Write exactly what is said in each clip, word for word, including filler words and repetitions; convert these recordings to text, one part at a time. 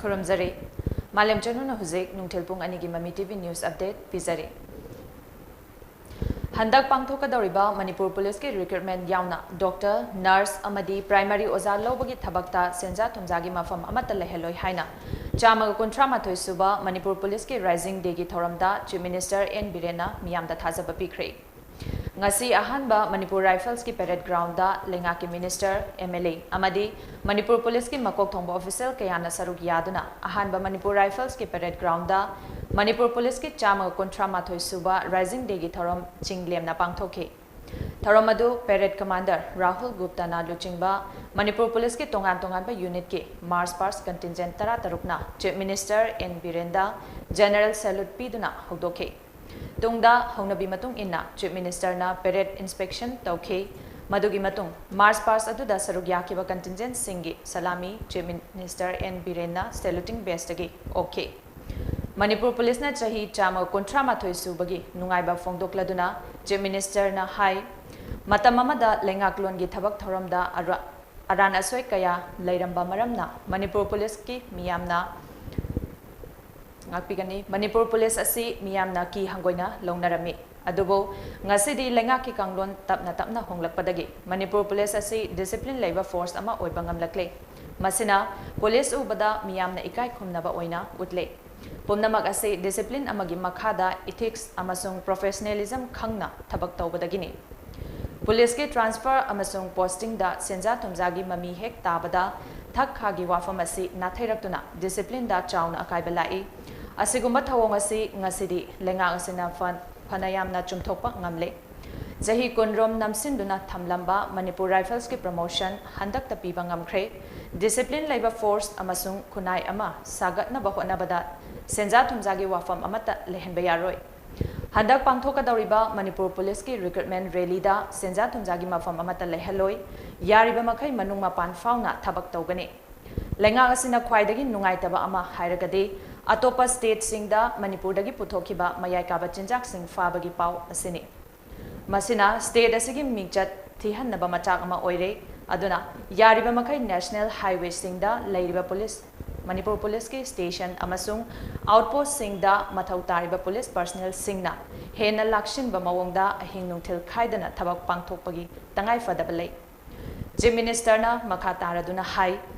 ꯈꯨꯔꯨꯝꯖꯔꯤ꯫ ꯃꯥꯂꯦꯝ ꯆꯅꯨꯅ ꯍꯧꯖꯤꯛ ꯅꯨꯡꯊꯤꯜ ꯄꯨꯡ ꯑꯅꯤꯒꯤ ꯃꯃꯤ ꯇꯤꯚꯤ ꯅ꯭ꯌꯨꯁ ꯑꯞꯗꯦꯠ ꯄꯤꯖꯔꯤ꯫ ꯍꯟꯗꯛ ꯄꯥꯡꯊꯣꯛꯀꯗꯧꯔꯤꯕ ꯃꯅꯤꯄꯨꯔ ꯄꯨꯂꯤꯁꯀꯤ ꯔꯤꯀ꯭ꯔꯨꯠꯃꯦꯟ ꯌꯥꯎꯅ ꯗꯣꯛꯇꯔ, ꯅꯔꯁ ꯑꯃꯗꯤ ꯄ꯭ꯔꯥꯏꯃꯔꯤ ꯑꯣꯖꯥ ꯂꯧꯕꯒꯤ ꯊꯕꯛꯇ ꯁꯦꯟꯖꯥ ꯊꯨꯝꯖꯥꯒꯤ ꯃꯐꯝ ꯑꯃꯠꯇ ꯂꯩꯍꯜꯂꯣꯏ ꯍꯥꯏꯅ ꯆꯥꯝꯃꯒ ꯀꯨꯟꯊ꯭ꯔꯥ ꯃꯥꯊꯣꯏ ꯁꯨꯕ ꯃꯅꯤꯄꯨꯔ ꯄꯨꯂꯤꯁꯀꯤ ꯔꯥꯏꯖꯤꯡ ꯗꯦꯒꯤ ꯊꯧꯔꯝꯗ ꯆꯤꯐ ꯃꯤꯅꯤꯁꯇꯔ ꯑꯦꯟ ꯕꯤꯔꯦꯟꯅ ꯃꯤꯌꯥꯝꯗ ꯊꯥꯖꯕ ꯄꯤꯈ꯭ꯔꯦ꯫ ꯉꯁꯤ ꯑꯍꯥꯟꯕ ꯃꯅꯤꯄꯨꯔ ꯔꯥꯏꯐꯜꯁꯀꯤ ꯄꯦꯔꯦꯗ ꯒ꯭ꯔꯥꯎꯟꯗ ꯂꯩꯉꯥꯛꯀꯤ ꯃꯤꯅꯤꯁꯇꯔ, ꯑꯦꯝ ꯑꯦꯜ ꯑꯦ ꯑꯃꯗꯤ ꯃꯅꯤꯄꯨꯔ ꯄꯨꯂꯤꯁꯀꯤ ꯃꯀꯣꯛ ꯊꯣꯡꯕ ꯑꯣꯐꯤꯁꯤꯌꯦꯜ ꯀꯌꯥꯅ ꯁꯔꯨꯛ ꯌꯥꯗꯨꯅ ꯑꯍꯥꯟꯕ ꯃꯅꯤꯄꯨꯔ ꯔꯥꯏꯐꯜꯁꯀꯤ ꯄꯦꯔꯦꯗ ꯒ꯭ꯔꯥꯎꯟꯗ ꯃꯅꯤꯄꯨꯔ ꯄꯨꯂꯤꯁꯀꯤ ꯆꯥꯝꯃꯒ ꯀꯨꯟꯊ꯭ꯔꯥ ꯃꯥꯊꯣꯏ ꯁꯨꯕ ꯔꯥꯏꯖꯤꯡ ꯗꯦꯒꯤ ꯊꯧꯔꯝ ꯆꯤꯡ ꯂꯦꯝꯅ ꯄꯥꯡꯊꯣꯛꯈꯤ꯫ ꯊꯧꯔꯝ ꯑꯗꯨ ꯄꯦꯔꯦꯗ ꯀꯃꯥꯟꯗꯔ ꯔꯥꯍꯨꯜ ꯒꯨꯞꯇꯥꯅ ꯂꯨꯆꯤꯡꯕ ꯃꯅꯤꯄꯨꯔ ꯄꯨꯂꯤꯁꯀꯤ ꯇꯣꯉꯥꯟ ꯇꯣꯉꯥꯟꯕ ꯌꯨꯅꯤꯠꯀꯤ ꯃꯥꯔꯆ ꯄꯥꯁ ꯀꯟꯇꯤꯟꯖꯦꯟ ꯇꯔꯥ ꯇꯔꯨꯛꯅ ꯆꯤꯐ ꯃꯤꯅꯤꯁꯇꯔ ꯑꯦꯟ ꯕꯤꯔꯦꯟꯗ ꯖꯦꯅꯔꯦꯜ ꯁꯦꯂꯨꯠ ꯄꯤꯗꯨꯅ ꯍꯧꯗꯣꯛꯈꯤ꯫ ꯇꯨꯡꯗ ꯍꯧꯅꯕꯤ ꯃꯇꯨꯡ ꯏꯟꯅ ꯆꯤꯐ ꯃꯤꯅꯤꯁꯇꯔꯅ ꯄꯦꯔꯦꯗ ꯏꯟꯁꯄꯦꯛꯁꯟ ꯇꯧꯈꯤ꯫ ꯃꯗꯨꯒꯤ ꯃꯇꯨꯡ ꯃꯥꯔꯆ ꯄꯥꯁ ꯑꯗꯨꯗ ꯁꯔꯨꯛ ꯌꯥꯈꯤꯕ ꯀꯟꯇꯤꯟꯖꯦꯟꯁꯤꯡꯒꯤ ꯁꯂꯥꯃꯤ ꯆꯤꯐ ꯃꯤꯅꯤꯁꯇꯔ ꯑꯦꯟ ꯕꯤꯔꯦꯟꯅ ꯁꯦꯂꯨꯇꯤꯡ ꯕꯦꯁꯇꯒꯤ ꯑꯣꯛꯈꯤ꯫ ꯃꯅꯤꯄꯨꯔ ꯄꯨꯂꯤꯁꯅ ꯆꯍꯤ ꯆꯥꯝꯃ ꯀꯨꯟꯊ꯭ꯔꯥ ꯃꯥꯊꯣꯏ ꯁꯨꯕꯒꯤ ꯅꯨꯡꯉꯥꯏꯕ ꯐꯣꯡꯗꯣꯛꯂꯗꯨꯅ ꯆꯤꯐ ꯃꯤꯅꯤꯁꯇꯔꯅ ꯍꯥꯏ, ꯃꯇꯝ ꯑꯃꯗ ꯂꯩꯉꯥꯛꯂꯣꯟꯒꯤ ꯊꯕꯛ ꯊꯧꯔꯝꯗ ꯑꯔ-, ꯑꯔꯥꯟ ꯑꯁꯣꯏ ꯀꯌꯥ ꯂꯩꯔꯝꯕ ꯃꯔꯝꯅ ꯃꯅꯤꯄꯨꯔ ꯄꯨꯂꯤꯁꯀꯤ ꯃꯤꯌꯥꯝꯅ ꯉꯥꯛꯄꯤꯒꯅꯤ꯫ ꯃꯅꯤꯄꯨꯔ ꯄꯨꯂꯤꯁ ꯑꯁꯤ ꯃꯤꯌꯥꯝꯅ ꯀꯤ ꯍꯪꯒꯣꯏꯅ ꯂꯧꯅꯔꯝꯃꯤ꯫ ꯑꯗꯨꯕꯨ ꯉꯁꯤꯗꯤ ꯂꯩꯉꯥꯛꯀꯤ ꯀꯥꯡꯂꯣꯟ ꯇꯞꯅ ꯇꯞꯅ ꯍꯣꯡꯂꯛꯄꯗꯒꯤ ꯃꯅꯤꯄꯨꯔ ꯄꯨꯂꯤꯁ ꯑꯁꯤ ꯗꯤꯁꯤꯄ꯭ꯂꯤꯟ ꯂꯩꯕ ꯐꯣꯔꯁ ꯑꯃ ꯑꯣꯏꯕ ꯉꯝꯂꯛꯂꯦ꯫ ꯃꯁꯤꯅ ꯄꯨꯂꯤꯁ ꯎꯕꯗ ꯃꯤꯌꯥꯝꯅ ꯏꯀꯥꯏ ꯈꯨꯝꯅꯕ ꯑꯣꯏꯅ ꯎꯠꯂꯦ꯫ ꯄꯨꯝꯅꯃꯛ ꯑꯁꯤ ꯗꯤꯁꯤꯄ꯭ꯂꯤꯟ ꯑꯃꯒꯤ ꯃꯈꯥꯗ ꯏꯊꯤꯛꯁ ꯑꯃꯁꯨꯡ ꯄ꯭ꯔꯣꯐꯦꯁꯅꯦꯂꯤꯖꯝ ꯈꯪꯅ ꯊꯕꯛ ꯇꯧꯕꯗꯒꯤꯅꯤ꯫ ꯄꯨꯂꯤꯁꯀꯤ ꯇ꯭ꯔꯥꯟꯁꯐꯔ ꯑꯃꯁꯨꯡ ꯄꯣꯁꯇꯤꯡꯗ ꯁꯦꯟꯖꯥ ꯊꯨꯝꯖꯥꯒꯤ ꯃꯃꯤ ꯍꯦꯛ ꯇꯥꯕꯗ ꯊꯛ ꯈꯥꯒꯤ ꯋꯥꯐꯝ ꯑꯁꯤ ꯅꯥꯊꯩꯔꯛꯇꯨꯅ ꯗꯤꯁꯤꯄ꯭ꯂꯤꯟꯗ ꯆꯥꯎꯅ ꯑꯀꯥꯏꯕ ꯂꯥꯛꯏ꯫ ꯑꯁꯤꯒꯨꯝꯕ ꯊꯧꯑꯣꯡ ꯑꯁꯤ ꯉꯁꯤꯗꯤ ꯂꯩꯉꯥꯛ ꯑꯁꯤꯅ ꯐ-, ꯐꯅ ꯌꯥꯝꯅ ꯆꯨꯝꯊꯣꯛꯄ ꯉꯝꯂꯦ꯫ ꯆꯍꯤ ꯀꯨꯟꯔꯣꯝ ꯅꯝꯁꯤꯟꯗꯨꯅ ꯊꯝꯂꯝꯕ ꯃꯅꯤꯄꯨꯔ ꯔꯥꯏꯐꯜꯁꯀꯤ ꯄ꯭ꯔꯃꯣꯁꯟ ꯍꯟꯗꯛꯇ ꯄꯤꯕ ꯉꯝꯈ꯭ꯔꯦ꯫ ꯗꯤꯁꯤꯄ꯭ꯂꯤꯟ ꯂꯩꯕ ꯐꯣꯔꯁ ꯑꯃꯁꯨꯡ ꯈꯨꯟꯅꯥꯏ ꯑꯃ ꯁꯥꯒꯠꯅꯕ ꯍꯣꯠꯅꯕꯗ ꯁꯦꯟꯖꯥ ꯊꯨꯝꯖꯥꯒꯤ ꯋꯥꯐꯝ ꯑꯃꯠꯇ ꯂꯩꯍꯟꯕ ꯌꯥꯔꯣꯏ꯫ ꯍꯟꯗꯛ ꯄꯥꯡꯊꯣꯛꯀꯗꯧꯔꯤꯕ ꯃꯅꯤꯄꯨꯔ ꯄꯨꯂꯤꯁꯀꯤ ꯔꯤꯀ꯭ꯔꯨꯠꯃꯦꯟ ꯔꯦꯂꯤꯗ ꯁꯦꯟꯖꯥ ꯊꯨꯝꯖꯥꯒꯤ ꯃꯐꯝ ꯑꯃꯠꯇ ꯂꯩꯍꯜꯂꯣꯏ꯫ ꯌꯥꯔꯤꯕ ꯃꯈꯩ ꯃꯅꯨꯡ ꯃꯄꯥꯟ ꯐꯥꯎꯅ ꯊꯕꯛ ꯇꯧꯒꯅꯤ꯫ ꯂꯩꯉꯥꯛ ꯑꯁꯤꯅ ꯈ꯭ꯋꯥꯏꯗꯒꯤ ꯅꯨꯡꯉꯥꯏꯇꯕ ꯑꯃ ꯍꯥꯏꯔꯒꯗꯤ ꯑꯇꯣꯞꯄ ꯁ꯭ꯇꯦꯠꯁꯤꯡꯗ ꯃꯅꯤꯄꯨꯔꯗꯒꯤ ꯄꯨꯊꯣꯛꯈꯤꯕ ꯃꯌꯥꯏ ꯀꯥꯕ ꯆꯤꯟꯖꯥꯛꯁꯤꯡ ꯐꯥꯕꯒꯤ ꯄꯥꯎ ꯑꯁꯤꯅꯤ꯫ ꯃꯁꯤꯅ ꯁ꯭ꯇꯦꯠ ꯑꯁꯤꯒꯤ ꯃꯤꯡꯆꯠ ꯊꯤꯍꯟꯅꯕ ꯃꯆꯥꯛ ꯑꯃ ꯑꯣꯏꯔꯦ꯫ ꯑꯗꯨꯅ ꯌꯥꯔꯤꯕ ꯃꯈꯩ ꯅꯦꯁꯅꯦꯜ ꯍꯥꯏꯋꯦꯁꯤꯡꯗ ꯂꯩꯔꯤꯕ ꯄꯨꯂꯤꯁ ꯃꯅꯤꯄꯨꯔ ꯄꯨꯂꯤꯁꯀꯤ ꯁ꯭ꯇꯦꯁꯟ ꯑꯃꯁꯨꯡ ꯑꯥꯎꯠꯄꯣꯁꯁꯤꯡꯗ ꯃꯊꯧ ꯇꯥꯔꯤꯕ ꯄꯨꯂꯤꯁ ꯄꯔꯁꯅꯦꯜꯁꯤꯡꯅ ꯍꯦꯟꯅ ꯂꯥꯛꯁꯤꯟꯕ ꯃꯑꯣꯡꯗ ꯑꯍꯤꯡ ꯅꯨꯡꯊꯤꯜ ꯈꯥꯏꯗꯅ ꯊꯕꯛ ꯄꯥꯡꯊꯣꯛꯄꯒꯤ ꯇꯉꯥꯏ ꯐꯗꯕ ꯂꯩ꯫ ꯆꯤꯐ ꯃꯤꯅꯤꯁꯇꯔꯅ ꯃꯈꯥ ꯇꯥꯔꯗꯨꯅ ꯍꯥꯏ,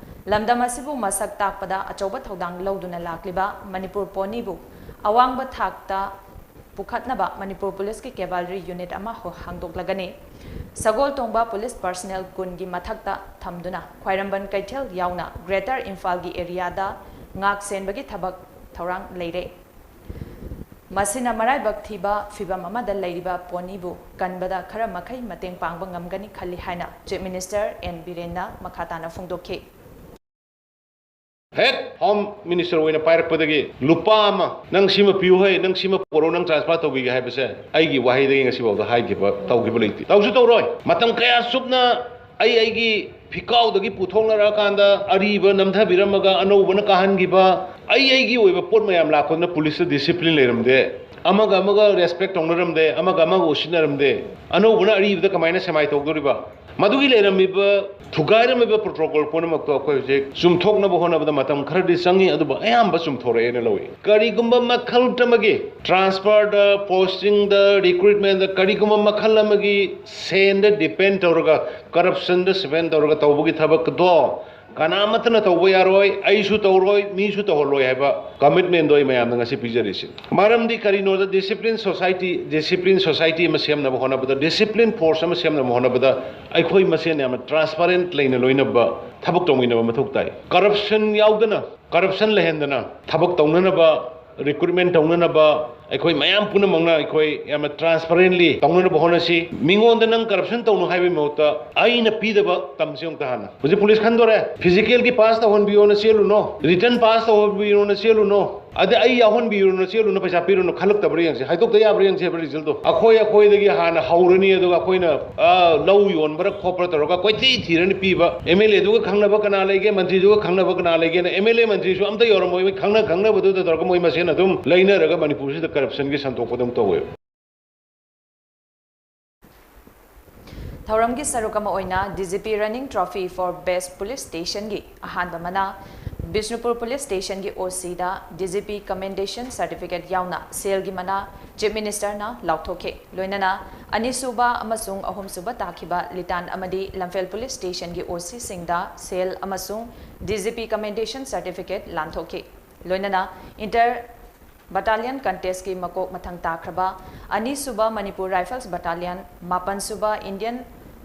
ꯂꯝꯗꯝ ꯑꯁꯤꯕꯨ ꯃꯁꯛ ꯇꯥꯛꯄꯗ ꯑꯆꯧꯕ ꯊꯧꯗꯥꯡ ꯂꯧꯗꯨꯅ ꯂꯥꯛꯂꯤꯕ ꯃꯅꯤꯄꯨꯔ ꯄꯣꯅꯤꯕꯨ ꯑꯋꯥꯡꯕ ꯊꯥꯛꯇ ꯄꯨꯈꯠꯅꯕ ꯃꯅꯤꯄꯨꯔ ꯄꯨꯂꯤꯁꯀꯤ ꯀꯦꯚꯥꯜꯔꯤ ꯌꯨꯅꯤꯠ ꯑꯃ ꯍꯣ-, ꯍꯥꯡꯗꯣꯛꯂꯒꯅꯤ꯫ ꯁꯒꯣꯜ ꯇꯣꯡꯕ ꯄꯨꯂꯤꯁ ꯄꯔꯁꯅꯦꯜ ꯀꯨꯟꯒꯤ ꯃꯊꯛꯇ ꯊꯝꯗꯨꯅ ꯈ꯭ꯋꯥꯏꯔꯝꯕꯟ ꯀꯩꯊꯦꯜ ꯌꯥꯎꯅ ꯒ꯭ꯔꯦꯇꯔ ꯏꯝꯐꯥꯜꯒꯤ ꯑꯦꯔꯤꯌꯥꯗ ꯉꯥꯛ ꯁꯦꯟꯕꯒꯤ ꯊꯕꯛ ꯊꯧꯔꯥꯡ ꯂꯩꯔꯦ꯫ ꯃꯁꯤꯅ ꯃꯔꯥꯏꯕꯛ ꯊꯤꯕ ꯐꯤꯚꯝ ꯑꯃꯗ ꯂꯩꯔꯤꯕ ꯄꯣꯅꯤꯕꯨ ꯀꯟꯕꯗ ꯈꯔ ꯃꯈꯩ ꯃꯇꯦꯡ ꯄꯥꯡꯕ ꯉꯝꯒꯅꯤ ꯈꯜꯂꯤ ꯍꯥꯏꯅ ꯆꯤꯐ ꯃꯤꯅꯤꯁꯇꯔ ꯑꯦꯟ ꯕꯤꯔꯦꯟꯅ ꯃꯈꯥ ꯇꯥꯅ ꯐꯣꯡꯗꯣꯛꯈꯤ꯫ ꯍꯦꯛ ꯍꯣꯝ ꯃꯤꯅꯤꯁꯇꯔ ꯑꯣꯏꯅ ꯄꯥꯏꯔꯛꯄꯗꯒꯤ ꯂꯨꯄꯥ ꯑꯃ, "ꯅꯪ ꯁꯤꯃ ꯄꯤꯌꯨ ꯍꯩ, ꯅꯪ ꯁꯤꯃ ꯄꯨꯔꯛꯑꯣ, ꯅꯪ ꯇ꯭ꯔꯥꯟꯁꯐꯔ ꯇꯧꯕꯤꯒꯦ" ꯍꯥꯏꯕꯁꯦ ꯑꯩꯒꯤ ꯋꯥꯍꯩꯗꯒꯤ ꯉꯁꯤꯐꯥꯎꯗ ꯍꯥꯏꯈꯤꯕ, ꯇꯧꯈꯤꯕ ꯂꯩꯇꯦ꯫ ꯇꯧꯁꯨ ꯇꯧꯔꯣꯏ꯫ ꯃꯇꯝ ꯀꯌꯥ ꯆꯨꯞꯅ ꯑꯩ ꯑꯩꯒꯤ ꯐꯤꯀꯥꯎꯗꯒꯤ ꯄꯨꯊꯣꯛꯅꯔꯛꯑꯀꯥꯟꯗ ꯑꯔꯤꯕ ꯅꯝꯊꯕꯤꯔꯝꯃꯒ ꯑꯅꯧꯕꯅ ꯀꯥꯍꯟꯈꯤꯕ, ꯑꯩ ꯑꯩꯒꯤ ꯑꯣꯏꯕ ꯄꯣꯠ ꯃꯌꯥꯝ ꯂꯥꯛꯄꯗꯨꯅ ꯄꯨꯂꯤꯁꯇ ꯗꯤꯁꯤꯄ꯭ꯂꯤꯟ ꯂꯩꯔꯝꯗꯦ, ꯑꯃꯒ ꯑꯃꯒ ꯔꯦꯁꯄꯦꯛ ꯇꯧꯅꯔꯝꯗꯦ, ꯑꯃꯒ ꯑꯃꯒ ꯎꯁꯤꯠꯅꯔꯝꯗꯦ, ꯑꯅꯧꯕꯅ ꯑꯔꯤꯕꯗ ꯀꯃꯥꯏꯅ ꯁꯦꯃꯥꯏ ꯇꯧꯗꯣꯔꯤꯕ? ꯃꯗꯨꯒꯤ ꯂꯩꯔꯝꯃꯤꯕ, ꯊꯨꯒꯥꯏꯔꯝꯃꯤꯕ ꯄ꯭ꯔꯣꯇꯣꯀꯣꯜ ꯄꯨꯝꯅꯃꯛꯇꯣ ꯑꯩꯈꯣꯏ ꯍꯧꯖꯤꯛ ꯆꯨꯝꯊꯣꯛꯅꯕ ꯍꯣꯠꯅꯕꯗ ꯃꯇꯝ ꯈꯔꯗꯤ ꯆꯪꯉꯤ, ꯑꯗꯨꯕꯨ ꯑꯌꯥꯝꯕ ꯆꯨꯝꯊꯣꯔꯛꯑꯦꯅ ꯂꯧꯏ꯫ ꯀꯔꯤꯒꯨꯝꯕ ꯃꯈꯜ ꯑꯃꯒꯤ ꯇ꯭ꯔꯥꯟꯁꯐꯔꯗ, ꯄꯣꯁꯇꯤꯡꯗ, ꯔꯤꯀ꯭ꯔꯨꯏꯠꯃꯦꯟꯗ ꯀꯔꯤꯒꯨꯝꯕ ꯃꯈꯜ ꯑꯃꯒꯤ ꯁꯦꯟꯗ ꯗꯤꯄꯦꯟ ꯇꯧꯔꯒ, ꯀꯔꯞꯁꯟꯗ ꯗꯤꯄꯦꯟ ꯇꯧꯔꯒ ꯇꯧꯕꯒꯤ ꯊꯕꯛꯇꯣ ꯀꯅꯥꯃꯠꯇꯅ ꯇꯧꯕ ꯌꯥꯔꯣꯏ, ꯑꯩꯁꯨ ꯇꯧꯔꯣꯏ, ꯃꯤꯁꯨ ꯇꯧꯍꯜꯂꯣꯏ ꯍꯥꯏꯕ ꯀꯃꯤꯠꯃꯦꯟꯗꯣ ꯑꯩ ꯃꯌꯥꯝꯗ ꯉꯁꯤ ꯄꯤꯖꯔꯤꯁꯤꯅꯤ꯫ ꯃꯔꯝꯗꯤ ꯀꯔꯤꯅꯣꯗ, ꯗꯤꯁꯤꯄ꯭ꯂꯤꯟ ꯁꯣꯁꯥꯏꯇꯤ, ꯗꯤꯁꯤꯄ꯭ꯂꯤꯟ ꯁꯣꯁꯥꯏꯇꯤ ꯑꯃ ꯁꯦꯝꯅꯕ ꯍꯣꯠꯅꯕꯗ, ꯗꯤꯁꯤꯄ꯭ꯂꯤꯟ ꯐꯣꯔꯁ ꯑꯃ ꯁꯦꯝꯅꯕ ꯍꯣꯠꯅꯕꯗ ꯑꯩꯈꯣꯏ ꯃꯁꯦꯟ ꯌꯥꯝꯅ ꯇ꯭ꯔꯥꯟꯁꯄꯥꯔꯦꯟ ꯂꯩꯅ ꯂꯣꯏꯅꯕ ꯊꯕꯛ ꯇꯧꯃꯤꯟꯅꯕ ꯃꯊꯧ ꯇꯥꯏ꯫ ꯀꯔꯞꯁꯟ ꯌꯥꯎꯗꯅ, ꯀꯔꯞꯁꯟ ꯂꯩꯍꯟꯗꯅ ꯊꯕꯛ ꯇꯧꯅꯅꯕ, ꯔꯤꯀ꯭ꯔꯨꯏꯠꯃꯦꯟ ꯇꯧꯅꯅꯕ ꯑꯩꯈꯣꯏ ꯃꯌꯥꯝ ꯄꯨꯝꯅꯃꯛꯅ ꯑꯩꯈꯣꯏ ꯌꯥꯝꯅ ꯇ꯭ꯔꯥꯟꯁꯄꯥꯔꯦꯟꯂꯤ ꯇꯧꯅꯅꯕ ꯍꯣꯠꯅꯁꯤ꯫ ꯃꯤꯉꯣꯟꯗ ꯅꯪ ꯀꯔꯞꯁꯟ ꯇꯧꯅꯨ ꯍꯥꯏꯕꯒꯤ ꯃꯍꯨꯠꯇ ꯑꯩꯅ ꯄꯤꯗꯕ ꯇꯝꯁꯤ ꯑꯃꯨꯛꯇ ꯍꯥꯟꯅ꯫ ꯍꯧꯖꯤꯛ ꯄꯨꯂꯤꯁ ꯈꯟꯗꯣꯔꯦ, ꯐꯤꯖꯤꯀꯦꯜꯒꯤ ꯄꯥꯁ ꯇꯧꯍꯟꯕꯤꯌꯣꯅ ꯆꯦꯜꯂꯨꯅꯣ, ꯔꯤꯇꯟ ꯄꯥꯁ ꯇꯧꯍꯟꯕꯤꯌꯣꯅ ꯆꯦꯜꯂꯨꯅꯣ, ꯑꯗ ꯑꯩ ꯌꯥꯎꯍꯟꯕꯤꯔꯨꯅꯣ, ꯆꯦꯜꯂꯨꯅꯣ, ꯄꯩꯁꯥ ꯄꯤꯔꯨꯅꯣ, ꯈꯜꯂꯛꯇꯕ꯭ꯔꯥ ꯌꯦꯡꯁꯤ, ꯍꯥꯏꯗꯣꯛꯇ ꯌꯥꯕ꯭ꯔꯥ ꯌꯦꯡꯁꯤ ꯍꯥꯏꯕ ꯔꯤꯖꯜꯗꯣ꯫ ꯑꯩꯈꯣꯏ ꯑꯩꯈꯣꯏꯗꯒꯤ ꯍꯥꯟꯅ ꯍꯧꯔꯅꯤ, ꯑꯗꯨꯒ ꯑꯩꯈꯣꯏꯅ, ꯑ, ꯂꯧ ꯌꯣꯟꯕ꯭ꯔꯥ ꯈꯣꯠꯄ꯭ꯔꯥ ꯇꯧꯔꯒ ꯀꯣꯏꯊꯤ ꯊꯤꯔꯅꯤ ꯄꯤꯕ꯫ ꯑꯦꯝ ꯑꯦꯜ ꯑꯦꯗꯨꯒ ꯈꯪꯅꯕ ꯀꯅꯥ ꯂꯩꯒꯦ, ꯃꯟꯇ꯭ꯔꯤꯗꯨꯒ ꯈꯪꯅꯕ ꯀꯅꯥ ꯂꯩꯒꯦꯅ꯫ ꯑꯦꯝ ꯑꯦꯜ ꯑꯦ, ꯃꯟꯇ꯭ꯔꯤꯁꯨ ꯑꯝꯇ ꯌꯧꯔꯝꯃꯣꯏ, ꯃꯣꯏ ꯈꯪꯅ ꯈꯪꯅꯕꯗꯨꯗ ꯇꯧꯔꯒ ꯃꯣꯏ ꯃꯁꯦꯟ ꯑꯗꯨꯝ ꯂꯩꯅꯔꯒ ꯃꯅꯤꯄꯨꯔꯁꯤꯗ ꯀꯔꯞꯁꯟꯒꯤ ꯁꯟꯗꯣꯛꯄꯗꯧ ꯇꯧꯋꯦꯕ꯫ ꯊꯧꯔꯝꯒꯤ ꯁꯔꯨꯛ ꯑꯃ ꯑꯣꯏꯅ D G P Running Trophy for Best Police Stationꯒꯤ ꯑꯍꯥꯟꯕ ꯃꯅꯥ ꯕꯤꯁꯅꯨꯄꯨꯔ ꯄꯨꯂꯤꯁ ꯁ꯭ꯇꯦꯁꯟꯒꯤ ꯑꯣ ꯁꯤꯗ ꯗꯤ ꯖꯤ ꯄꯤ ꯀꯃꯦꯟꯗꯦꯁꯟ ꯁꯥꯔꯇꯤꯐꯤꯀꯦꯠ ꯌꯥꯎꯅ ꯁꯦꯜꯒꯤ ꯃꯅꯥ ꯆꯤꯐ ꯃꯤꯅꯤꯁꯇꯔꯅ ꯂꯥꯎꯊꯣꯛꯈꯤ꯫ ꯂꯣꯏꯅꯅ ꯑꯅꯤꯁꯨꯕ ꯑꯃꯁꯨꯡ ꯑꯍꯨꯝꯁꯨꯕ ꯇꯥꯈꯤꯕ ꯂꯤꯇꯥꯟ ꯑꯃꯗꯤ ꯂꯝꯐꯦꯜ ꯄꯨꯂꯤꯁ ꯁ꯭ꯇꯦꯁꯟꯒꯤ ꯑꯣ ꯁꯤꯁꯤꯡꯗ ꯁꯦꯜ ꯑꯃꯁꯨꯡ ꯗꯤ ꯖꯤ ꯄꯤ ꯀꯃꯦꯟꯗꯦꯁꯟ ꯁꯥꯔꯇꯤꯐꯤꯀꯦꯠ ꯂꯥꯟꯊꯣꯛꯈꯤ꯫ ꯂꯣꯏꯅꯅ ꯏꯟꯇꯔ ꯕꯠꯇꯥꯂꯤꯌꯟ ꯀꯟꯇꯦꯁꯀꯤ ꯃꯀꯣꯛ ꯃꯊꯪ ꯇꯥꯈ꯭ꯔꯕ ꯑꯅꯤꯁꯨꯕ ꯃꯅꯤꯄꯨꯔ ꯔꯥꯏꯐꯜꯁ ꯕꯠꯇꯥꯂꯤꯌꯟ, ꯃꯥꯄꯟꯁꯨꯕ ꯏꯟꯗꯤꯌꯟ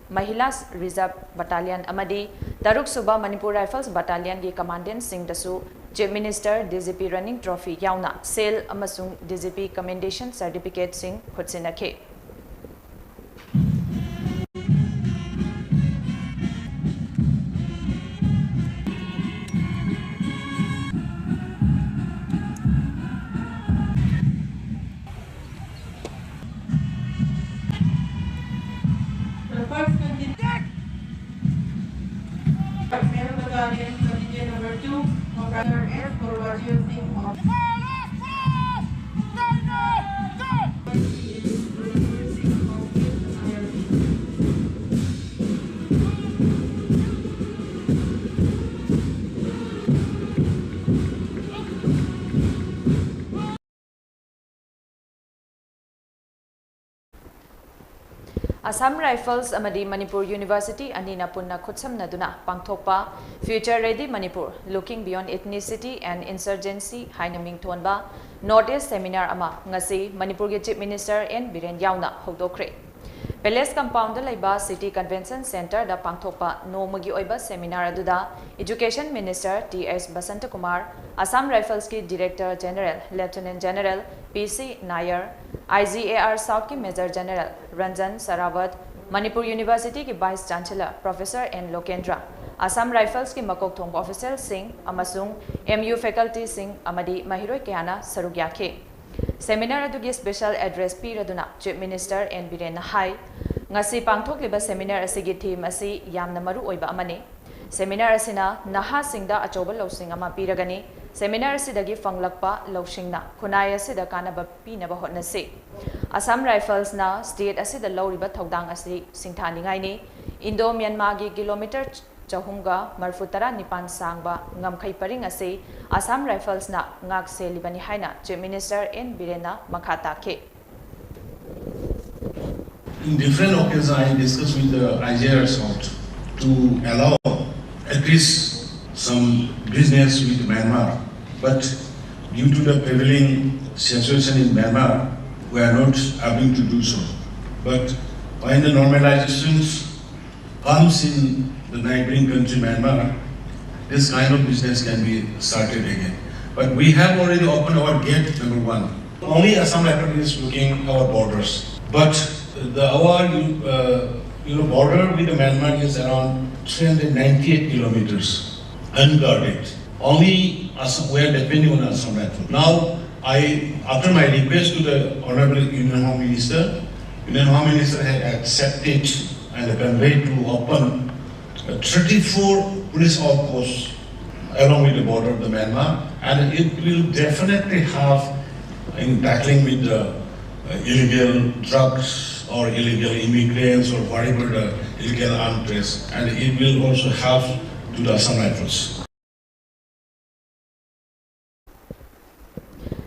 ꯃꯍꯤꯂꯥꯁ ꯔꯤꯖꯔꯚ ꯕꯠꯇꯥꯂꯤꯌꯟ ꯑꯃꯗꯤ ꯇꯔꯨꯛꯁꯨꯕ ꯃꯅꯤꯄꯨꯔ ꯔꯥꯏꯐꯜꯁ ꯕꯠꯇꯥꯂꯤꯌꯟꯒꯤ ꯀꯃꯥꯟꯗꯦꯟꯁꯤꯡꯗꯁꯨ chief minister D G P running trophy ꯌꯥꯎꯅ ꯁꯦꯜ ꯑꯃꯁꯨꯡ ꯗꯤ ꯖꯤ ꯄꯤ ꯀꯃꯦꯟꯗꯦꯁꯟ ꯁꯥꯔꯇꯤꯐꯤꯀꯦꯠꯁꯤꯡ ꯈꯨꯠꯁꯤꯟꯅꯈꯤ꯫ The first contingent, Male Battalion, Contingent Number Two, Commander S. Gorbachir Singh of Assam rifles ꯑꯃꯗꯤ ꯃꯅꯤꯄꯨꯔ ꯌꯨꯅꯤꯚꯔꯁꯤꯇꯤ ꯑꯅꯤꯅ ꯄꯨꯟꯅ ꯈꯨꯠꯁꯝꯅꯗꯨꯅ ꯄꯥꯡꯊꯣꯛꯄ Future Ready Manipur, Looking Beyond Ethnicity and Insurgency ꯍꯥꯏꯅ ꯃꯤꯡꯊꯣꯟꯕ ꯅꯣꯔꯠ ꯏꯁ ꯁꯦꯃꯤꯅꯥꯔ ꯑꯃ ꯉꯁꯤ ꯃꯅꯤꯄꯨꯔꯒꯤ ꯆꯤꯐ ꯃꯤꯅꯤꯁꯇꯔ ꯑꯦꯟ ꯕꯤꯔꯦꯟ ꯌꯥꯎꯅ ꯍꯧꯗꯣꯛꯈ꯭ꯔꯦ꯫ ꯄꯦꯂꯦꯁ ꯀꯝꯄꯥꯎꯟꯗ ꯂꯩꯕ ꯁꯤꯇꯤ ꯀꯟꯚꯦꯟꯁꯟ ꯁꯦꯟꯇꯔꯗ ꯄꯥꯡꯊꯣꯛꯄ ꯅꯣꯡꯃꯒꯤ ꯑꯣꯏꯕ ꯁꯦꯃꯤꯅꯥꯔ ꯑꯗꯨꯗ education minister T S Basantakumar, Assam ꯔꯥꯏꯐꯜꯁꯀꯤ director general lieutenant general P C Nair, I G A R ꯁꯥꯎꯠꯀꯤ ꯃꯦꯖꯔ ꯖꯦꯅꯔꯦꯜ ꯔꯟꯖꯟ ꯁꯔꯥꯋꯠ, ꯃꯅꯤꯄꯨꯔ ꯌꯨꯅꯤꯚꯔꯁꯤꯇꯤꯒꯤ vice chancellor professor N Lokendra, Assam ꯔꯥꯏꯐꯜꯁꯀꯤ ꯃꯀꯣꯛ ꯊꯣꯡꯕ ꯑꯣꯐꯤꯁꯦꯜꯁꯤꯡ ꯑꯃꯁꯨꯡ ꯑꯦꯝ ꯌꯨ ꯐꯦꯀꯜꯇꯤꯁꯤꯡ ꯑꯃꯗꯤ ꯃꯍꯩꯔꯣꯏ ꯀꯌꯥꯅ ꯁꯔꯨꯛ ꯌꯥꯈꯤ꯫ ꯁꯦꯃꯤꯅꯥꯔ ꯑꯗꯨꯒꯤ ꯁ꯭ꯄꯦꯁꯦꯜ ꯑꯦꯗ꯭ꯔꯦꯁ ꯄꯤꯔꯗꯨꯅ ꯆꯤꯐ ꯃꯤꯅꯤꯁꯇꯔ ꯑꯦꯟ ꯕꯤꯔꯦꯟꯅ ꯍꯥꯏ, ꯉꯁꯤ ꯄꯥꯡꯊꯣꯛꯂꯤꯕ ꯁꯦꯃꯤꯅꯥꯔ ꯑꯁꯤꯒꯤ ꯊꯤꯝ ꯑꯁꯤ ꯌꯥꯝꯅ ꯃꯔꯨ ꯑꯣꯏꯕ ꯑꯃꯅꯤ꯫ ꯁꯦꯃꯤꯅꯥꯔ ꯑꯁꯤꯅ ꯅꯍꯥꯁꯤꯡꯗ ꯑꯆꯧꯕ ꯂꯧꯁꯤꯡ ꯑꯃ ꯄꯤꯔꯒꯅꯤ꯫ ꯁꯦꯃꯤꯅꯥꯔ ꯑꯁꯤꯗꯒꯤ ꯐꯪꯂꯛꯄ ꯂꯧꯁꯤꯡꯅ ꯈꯨꯟꯅꯥꯏ ꯑꯁꯤꯗ ꯀꯥꯟꯅꯕ ꯄꯤꯅꯕ ꯍꯣꯠꯅꯁꯤ꯫ ꯑꯁꯥꯝ ꯔꯥꯏꯐꯜꯁꯅ ꯁ꯭ꯇꯦꯠ ꯑꯁꯤꯗ ꯂꯧꯔꯤꯕ ꯊꯧꯗꯥꯡ ꯑꯁꯤ ꯁꯤꯡꯊꯥꯅꯤꯡꯉꯥꯏꯅꯤ꯫ ꯏꯟꯗꯣ ꯃ꯭ꯌꯥꯟꯃꯥꯔꯒꯤ ꯀꯤꯂꯣꯃꯤꯇꯔ ꯆꯍꯨꯝꯒ ꯃꯔꯤꯐꯨ ꯇꯔꯥ ꯅꯤꯄꯥꯟ ꯁꯥꯡꯕ ꯉꯝꯈꯩ ꯄꯔꯤꯡ ꯑꯁꯤ Assam Riflesꯅ ꯉꯥꯛ ꯁꯦꯜꯂꯤꯕꯅꯤ ꯍꯥꯏꯅ Chief Minister N Birenꯅ ꯃꯈꯥ ꯇꯥꯈꯤ꯫ In different occasions, I discussed with the I G I resort to allow at least some business with Myanmar. But due to the prevailing situation in Myanmar, we are not able to do so. But when the normalizations comes in the neighboring country Myanmar, this kind of business can be started again. But we have already opened our gate number one. Only Assam Rifle is looking our borders. But the our uh, you know border with Myanmar is around three hundred ninety-eight kilometers, unguarded. Only Assam, we are depending on Assam Rifle. Now, I, after my request to the Honorable Union Home Minister, Union Home Minister has accepted and conveyed to open a thirty-four police outposts along with the border of the Myanmar, and it will definitely help in tackling with the uh, illegal drugs or illegal immigrants or whatever the illegal arms trade, and it will also help to the Assam Rifles.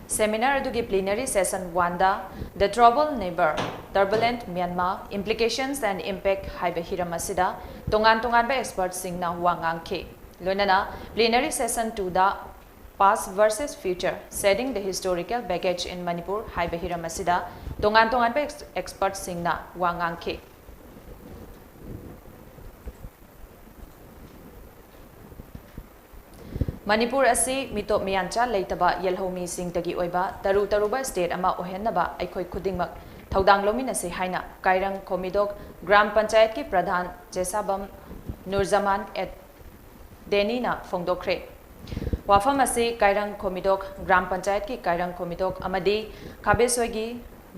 Seminar ꯑꯗꯨꯒꯤ plenary session one the The Troubled Neighbor, Turbulent Myanmar, Implications and Impact ꯍꯥꯏꯕ ꯍꯤꯔꯝ ꯑꯁꯤꯗ ꯇꯣꯉꯥꯟ ꯇꯣꯉꯥꯟꯕ expertꯁꯤꯡꯅ ꯋꯥ ꯉꯥꯡꯈꯤ꯫ ꯂꯣꯏꯅꯅ plenary session two the Past versus Future, Shedding the Historical Baggage in Manipur ꯍꯥꯏꯕ ꯍꯤꯔꯝ ꯑꯁꯤꯗ ꯇꯣꯉꯥꯟ ꯇꯣꯉꯥꯟꯕ expertꯁꯤꯡꯅ ꯋꯥ ꯉꯥꯡꯈꯤ꯫ ꯃꯅꯤꯄꯨꯔ ꯑꯁꯤ ꯃꯤꯇꯣꯞ ꯃꯤꯌꯥꯟꯆꯥ ꯂꯩꯇꯕ ꯌꯦꯜꯍꯧꯃꯤꯁꯤꯡꯇꯒꯤ ꯑꯣꯏꯕ ꯇꯔꯨ ꯇꯔꯨꯕ state ꯑꯃ ꯑꯣꯏꯍꯟꯅꯕ ꯑꯩꯈꯣꯏ ꯈꯨꯗꯤꯡꯃꯛ ꯊꯧꯗꯥꯡ ꯂꯧꯃꯤꯟꯅꯁꯤ ꯍꯥꯏꯅ ꯀꯥꯏꯔꯪ ꯈꯣꯃꯤꯗꯣꯛ ꯒ꯭ꯔꯥꯝ ꯄꯟꯆꯥꯌꯠꯀꯤ ꯄ꯭ꯔꯙꯥꯟ ꯆꯦꯁꯥꯕꯝ ꯅꯨꯔꯖꯃꯥꯟ ꯑꯦꯠ ꯗꯦꯅꯤꯅ ꯐꯣꯡꯗꯣꯛꯈ꯭ꯔꯦ꯫ ꯋꯥꯐꯝ ꯑꯁꯤ ꯀꯥꯏꯔꯪ ꯈꯣꯃꯤꯗꯣꯛ ꯒ꯭ꯔꯥꯝ ꯄꯟꯆꯥꯌꯠꯀꯤ ꯀꯥꯏꯔꯪ ꯈꯣꯃꯤꯗꯣꯛ ꯑꯃꯗꯤ ꯈꯥꯕꯦꯁꯣꯏꯒꯤ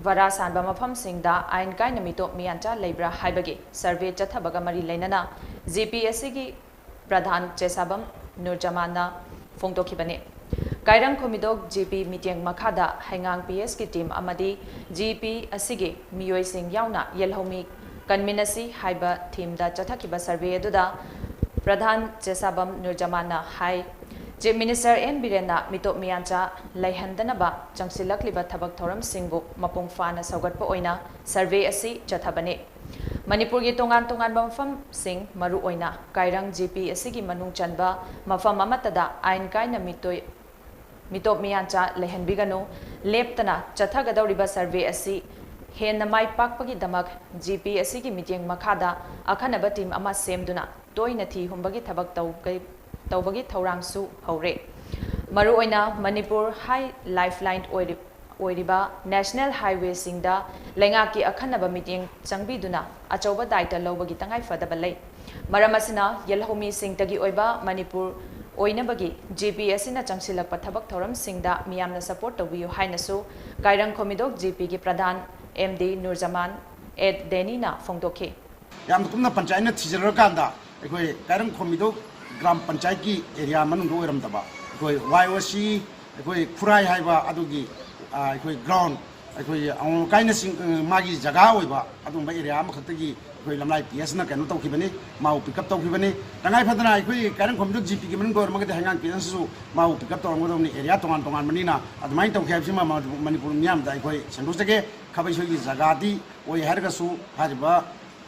ꯚꯔꯥ ꯁꯥꯟꯕ ꯃꯐꯝꯁꯤꯡꯗ ꯑꯥꯏꯟ ꯀꯥꯏꯅ ꯃꯤꯇꯣꯞ ꯃꯤꯌꯥꯟꯆꯥ ꯂꯩꯕ꯭ꯔꯥ ꯍꯥꯏꯕꯒꯤ survey ꯆꯠꯊꯕꯒ ꯃꯔꯤ ꯂꯩꯅꯅ G P ꯑꯁꯤꯒꯤ ꯄ꯭ꯔꯙꯥꯟ ꯆꯦꯁꯥꯕꯝ ꯅꯨꯔꯖꯃꯥꯟꯅ ꯐꯣꯡꯗꯣꯛꯈꯤꯕꯅꯤ꯫ ꯀꯥꯏꯔꯪ ꯈꯣꯃꯤꯗꯣꯛ G P ꯃꯤꯠꯌꯦꯡ ꯃꯈꯥꯗ ꯍꯩꯉꯥꯡ P H ꯀꯤ team ꯑꯃꯗꯤ G P ꯑꯁꯤꯒꯤ ꯃꯤꯑꯣꯏꯁꯤꯡ ꯌꯥꯎꯅ ꯌꯦꯜꯍꯧꯃꯤ ꯀꯟꯃꯤꯟꯅꯁꯤ ꯍꯥꯏꯕ themeꯗ ꯆꯠꯊꯈꯤꯕ survey ꯑꯗꯨꯗ ꯄ꯭ꯔꯙꯥꯟ ꯆꯦꯁꯥꯕꯝ ꯅꯨꯔꯖꯃꯥꯟꯅ ꯍꯥꯏ, ꯆꯤꯐ ꯃꯤꯅꯤꯁꯇꯔ ꯑꯦꯟ ꯕꯤꯔꯦꯟꯅ ꯃꯤꯇꯣꯞ ꯃꯤꯌꯥꯟꯆꯥ ꯂꯩꯍꯟꯗꯅꯕ ꯆꯪꯁꯤꯜꯂꯛꯂꯤꯕ ꯊꯕꯛ ꯊꯧꯔꯝꯁꯤꯡꯕꯨ ꯃꯄꯨꯡ ꯐꯥꯅ ꯁꯧꯒꯠꯄ ꯑꯣꯏꯅ ꯁꯔꯚꯦ ꯑꯁꯤ ꯆꯠꯊꯕꯅꯤ꯫ ꯃꯅꯤꯄꯨꯔꯒꯤ ꯇꯣꯉꯥꯟ ꯇꯣꯉꯥꯟꯕ ꯃꯐꯝꯁꯤꯡ, ꯃꯔꯨꯑꯣꯏꯅ ꯀꯥꯏꯔꯪ ꯖꯤ ꯄꯤ ꯑꯁꯤꯒꯤ ꯃꯅꯨꯡ ꯆꯟꯕ ꯃꯐꯝ ꯑꯃꯠꯇꯗ ꯑꯥꯏꯟ ꯀꯥꯏꯅ ꯃꯤꯇꯣꯏ-, ꯃꯤꯇꯣꯞ ꯃꯤꯌꯥꯟꯆꯥ ꯂꯩꯍꯟꯕꯤꯒꯅꯨ꯫ ꯂꯦꯞꯇꯅ ꯆꯠꯊꯒꯗꯧꯔꯤꯕ ꯁꯔꯚꯦ ꯑꯁꯤ ꯍꯦꯟꯅ ꯃꯥꯏ ꯄꯥꯛꯄꯒꯤꯗꯃꯛ ꯖꯤ ꯄꯤ ꯑꯁꯤꯒꯤ ꯃꯤꯠꯌꯦꯡ ꯃꯈꯥꯗ ꯑꯈꯟꯅꯕ ꯇꯤꯝ ꯑꯃ ꯁꯦꯝꯗꯨꯅ ꯇꯣꯏꯅ ꯊꯤ ꯍꯨꯝꯕꯒꯤ ꯊꯕꯛ ꯇꯧꯒꯩ-, ꯇꯧꯕꯒꯤ ꯊꯧꯔꯥꯡꯁꯨ ꯍꯧꯔꯦ꯫ ꯃꯔꯨꯑꯣꯏꯅ ꯃꯅꯤꯄꯨꯔ ꯍꯥꯏ ꯂꯥꯏꯐꯂꯥꯏꯟ ꯑꯣꯏꯔꯤ-, ꯑꯣꯏꯔꯤꯕ ꯅꯦꯁꯅꯦꯜ ꯍꯥꯏꯋꯦꯁꯤꯡꯗ ꯂꯩꯉꯥꯛꯀꯤ ꯑꯈꯟꯅꯕ ꯃꯤꯠꯌꯦꯡ ꯆꯪꯕꯤꯗꯨꯅ ꯑꯆꯧꯕ ꯗꯥꯏꯇ ꯂꯧꯕꯒꯤ ꯇꯉꯥꯏꯐꯗꯕ ꯂꯩ꯫ ꯃꯔꯝ ꯑꯁꯤꯅ ꯌꯦꯜꯍꯧꯃꯤꯁꯤꯡꯇꯒꯤ ꯑꯣꯏꯕ ꯃꯅꯤꯄꯨꯔ ꯑꯣꯏꯅꯕꯒꯤ ꯖꯤ ꯄꯤ ꯑꯁꯤꯅ ꯆꯪꯁꯤꯜꯂꯛꯄ ꯊꯕꯛ ꯊꯧꯔꯝꯁꯤꯡꯗ ꯃꯤꯌꯥꯝꯅ ꯁꯄꯣꯔꯠ ꯇꯧꯕꯤꯌꯨ ꯍꯥꯏꯅꯁꯨ ꯀꯥꯏꯔꯪ ꯈꯣꯃꯤꯗꯣꯛ ꯖꯤ ꯄꯤꯒꯤ ꯄ꯭ꯔꯙꯥꯟ ꯑꯦꯝ ꯗꯤ ꯅꯨꯔꯖꯃꯥꯟ ꯑꯦꯠ ꯗꯦꯅꯤꯅ ꯐꯣꯡꯗꯣꯛꯈꯤ꯫ ꯌꯥꯝꯅ ꯀꯨꯞꯅ ꯄꯟꯆꯥꯌꯠꯅ ꯊꯤꯖꯤꯜꯂꯨꯔꯀꯥꯟꯗ ꯑꯩꯈꯣꯏ ꯀꯥꯏꯔꯪ ꯈꯣꯃꯤꯗꯣꯛ ꯒ꯭ꯔꯥꯝ ꯄꯟꯆꯥꯌꯠꯀꯤ ꯑꯦꯔꯤꯌꯥ ꯃꯅꯨꯡꯗ ꯑꯣꯏꯔꯝꯗꯕ, ꯑꯩꯈꯣꯏ ꯋꯥꯏ ꯑꯣ ꯁꯤ, ꯑꯩꯈꯣꯏ ꯈꯨꯔꯥꯏ ꯍꯥꯏꯕ ꯑꯗꯨꯒꯤ, ꯑ, ꯑꯩꯈꯣꯏ ꯒ꯭ꯔꯥꯎꯟ, ꯑꯩꯈꯣꯏ ꯑꯉꯣꯝ ꯑꯀꯥꯏꯅꯆꯤꯡ-, ꯑ, ꯃꯥꯒꯤ ꯖꯒꯥ ꯑꯣꯏꯕ ꯑꯗꯨꯒꯨꯝꯕ ꯑꯦꯔꯤꯌꯥ ꯑꯃꯈꯛꯇꯒꯤ ꯑꯩꯈꯣꯏ ꯂꯝꯂꯥꯏ ꯄꯤ ꯑꯦꯁꯅ ꯀꯩꯅꯣ ꯇꯧꯈꯤꯕꯅꯤ, ꯃꯥꯕꯨ ꯄꯤꯛ ꯑꯞ ꯇꯧꯈꯤꯕꯅꯤ꯫ ꯇꯉꯥꯏ ꯐꯗꯅ ꯑꯩꯈꯣꯏ ꯀꯥꯏꯔꯪ ꯈꯣꯃꯤꯗꯣꯛ ꯖꯤ ꯄꯤꯒꯤ ꯃꯅꯨꯡꯗ ꯑꯣꯏꯔꯝꯃꯒꯗꯤ ꯍꯩꯉꯥꯡ ꯄꯤ ꯑꯦꯁꯅꯁꯨ ꯃꯥꯕꯨ ꯄꯤꯛ ꯑꯞ ꯇꯧꯔꯝꯒꯗꯕꯅꯤ, ꯑꯦꯔꯤꯌꯥ ꯇꯣꯉꯥꯟ ꯇꯣꯉꯥꯟꯕꯅꯤꯅ꯫ ꯑꯗꯨꯃꯥꯏꯅ ꯇꯧꯈꯤ ꯍꯥꯏꯕꯁꯤꯃ ꯃ-, ꯃꯅꯤꯄꯨꯔ ꯃꯤꯌꯥꯝꯗ ꯑꯩꯈꯣꯏ ꯁꯦꯡꯗꯣꯛꯆꯒꯦ꯫ ꯈꯥꯕꯩꯁꯣꯏꯒꯤ ꯖꯒꯥꯗꯤ ꯑꯣꯏ ꯍꯥꯏꯔꯒꯁꯨ ꯍꯥꯏꯔꯤꯕ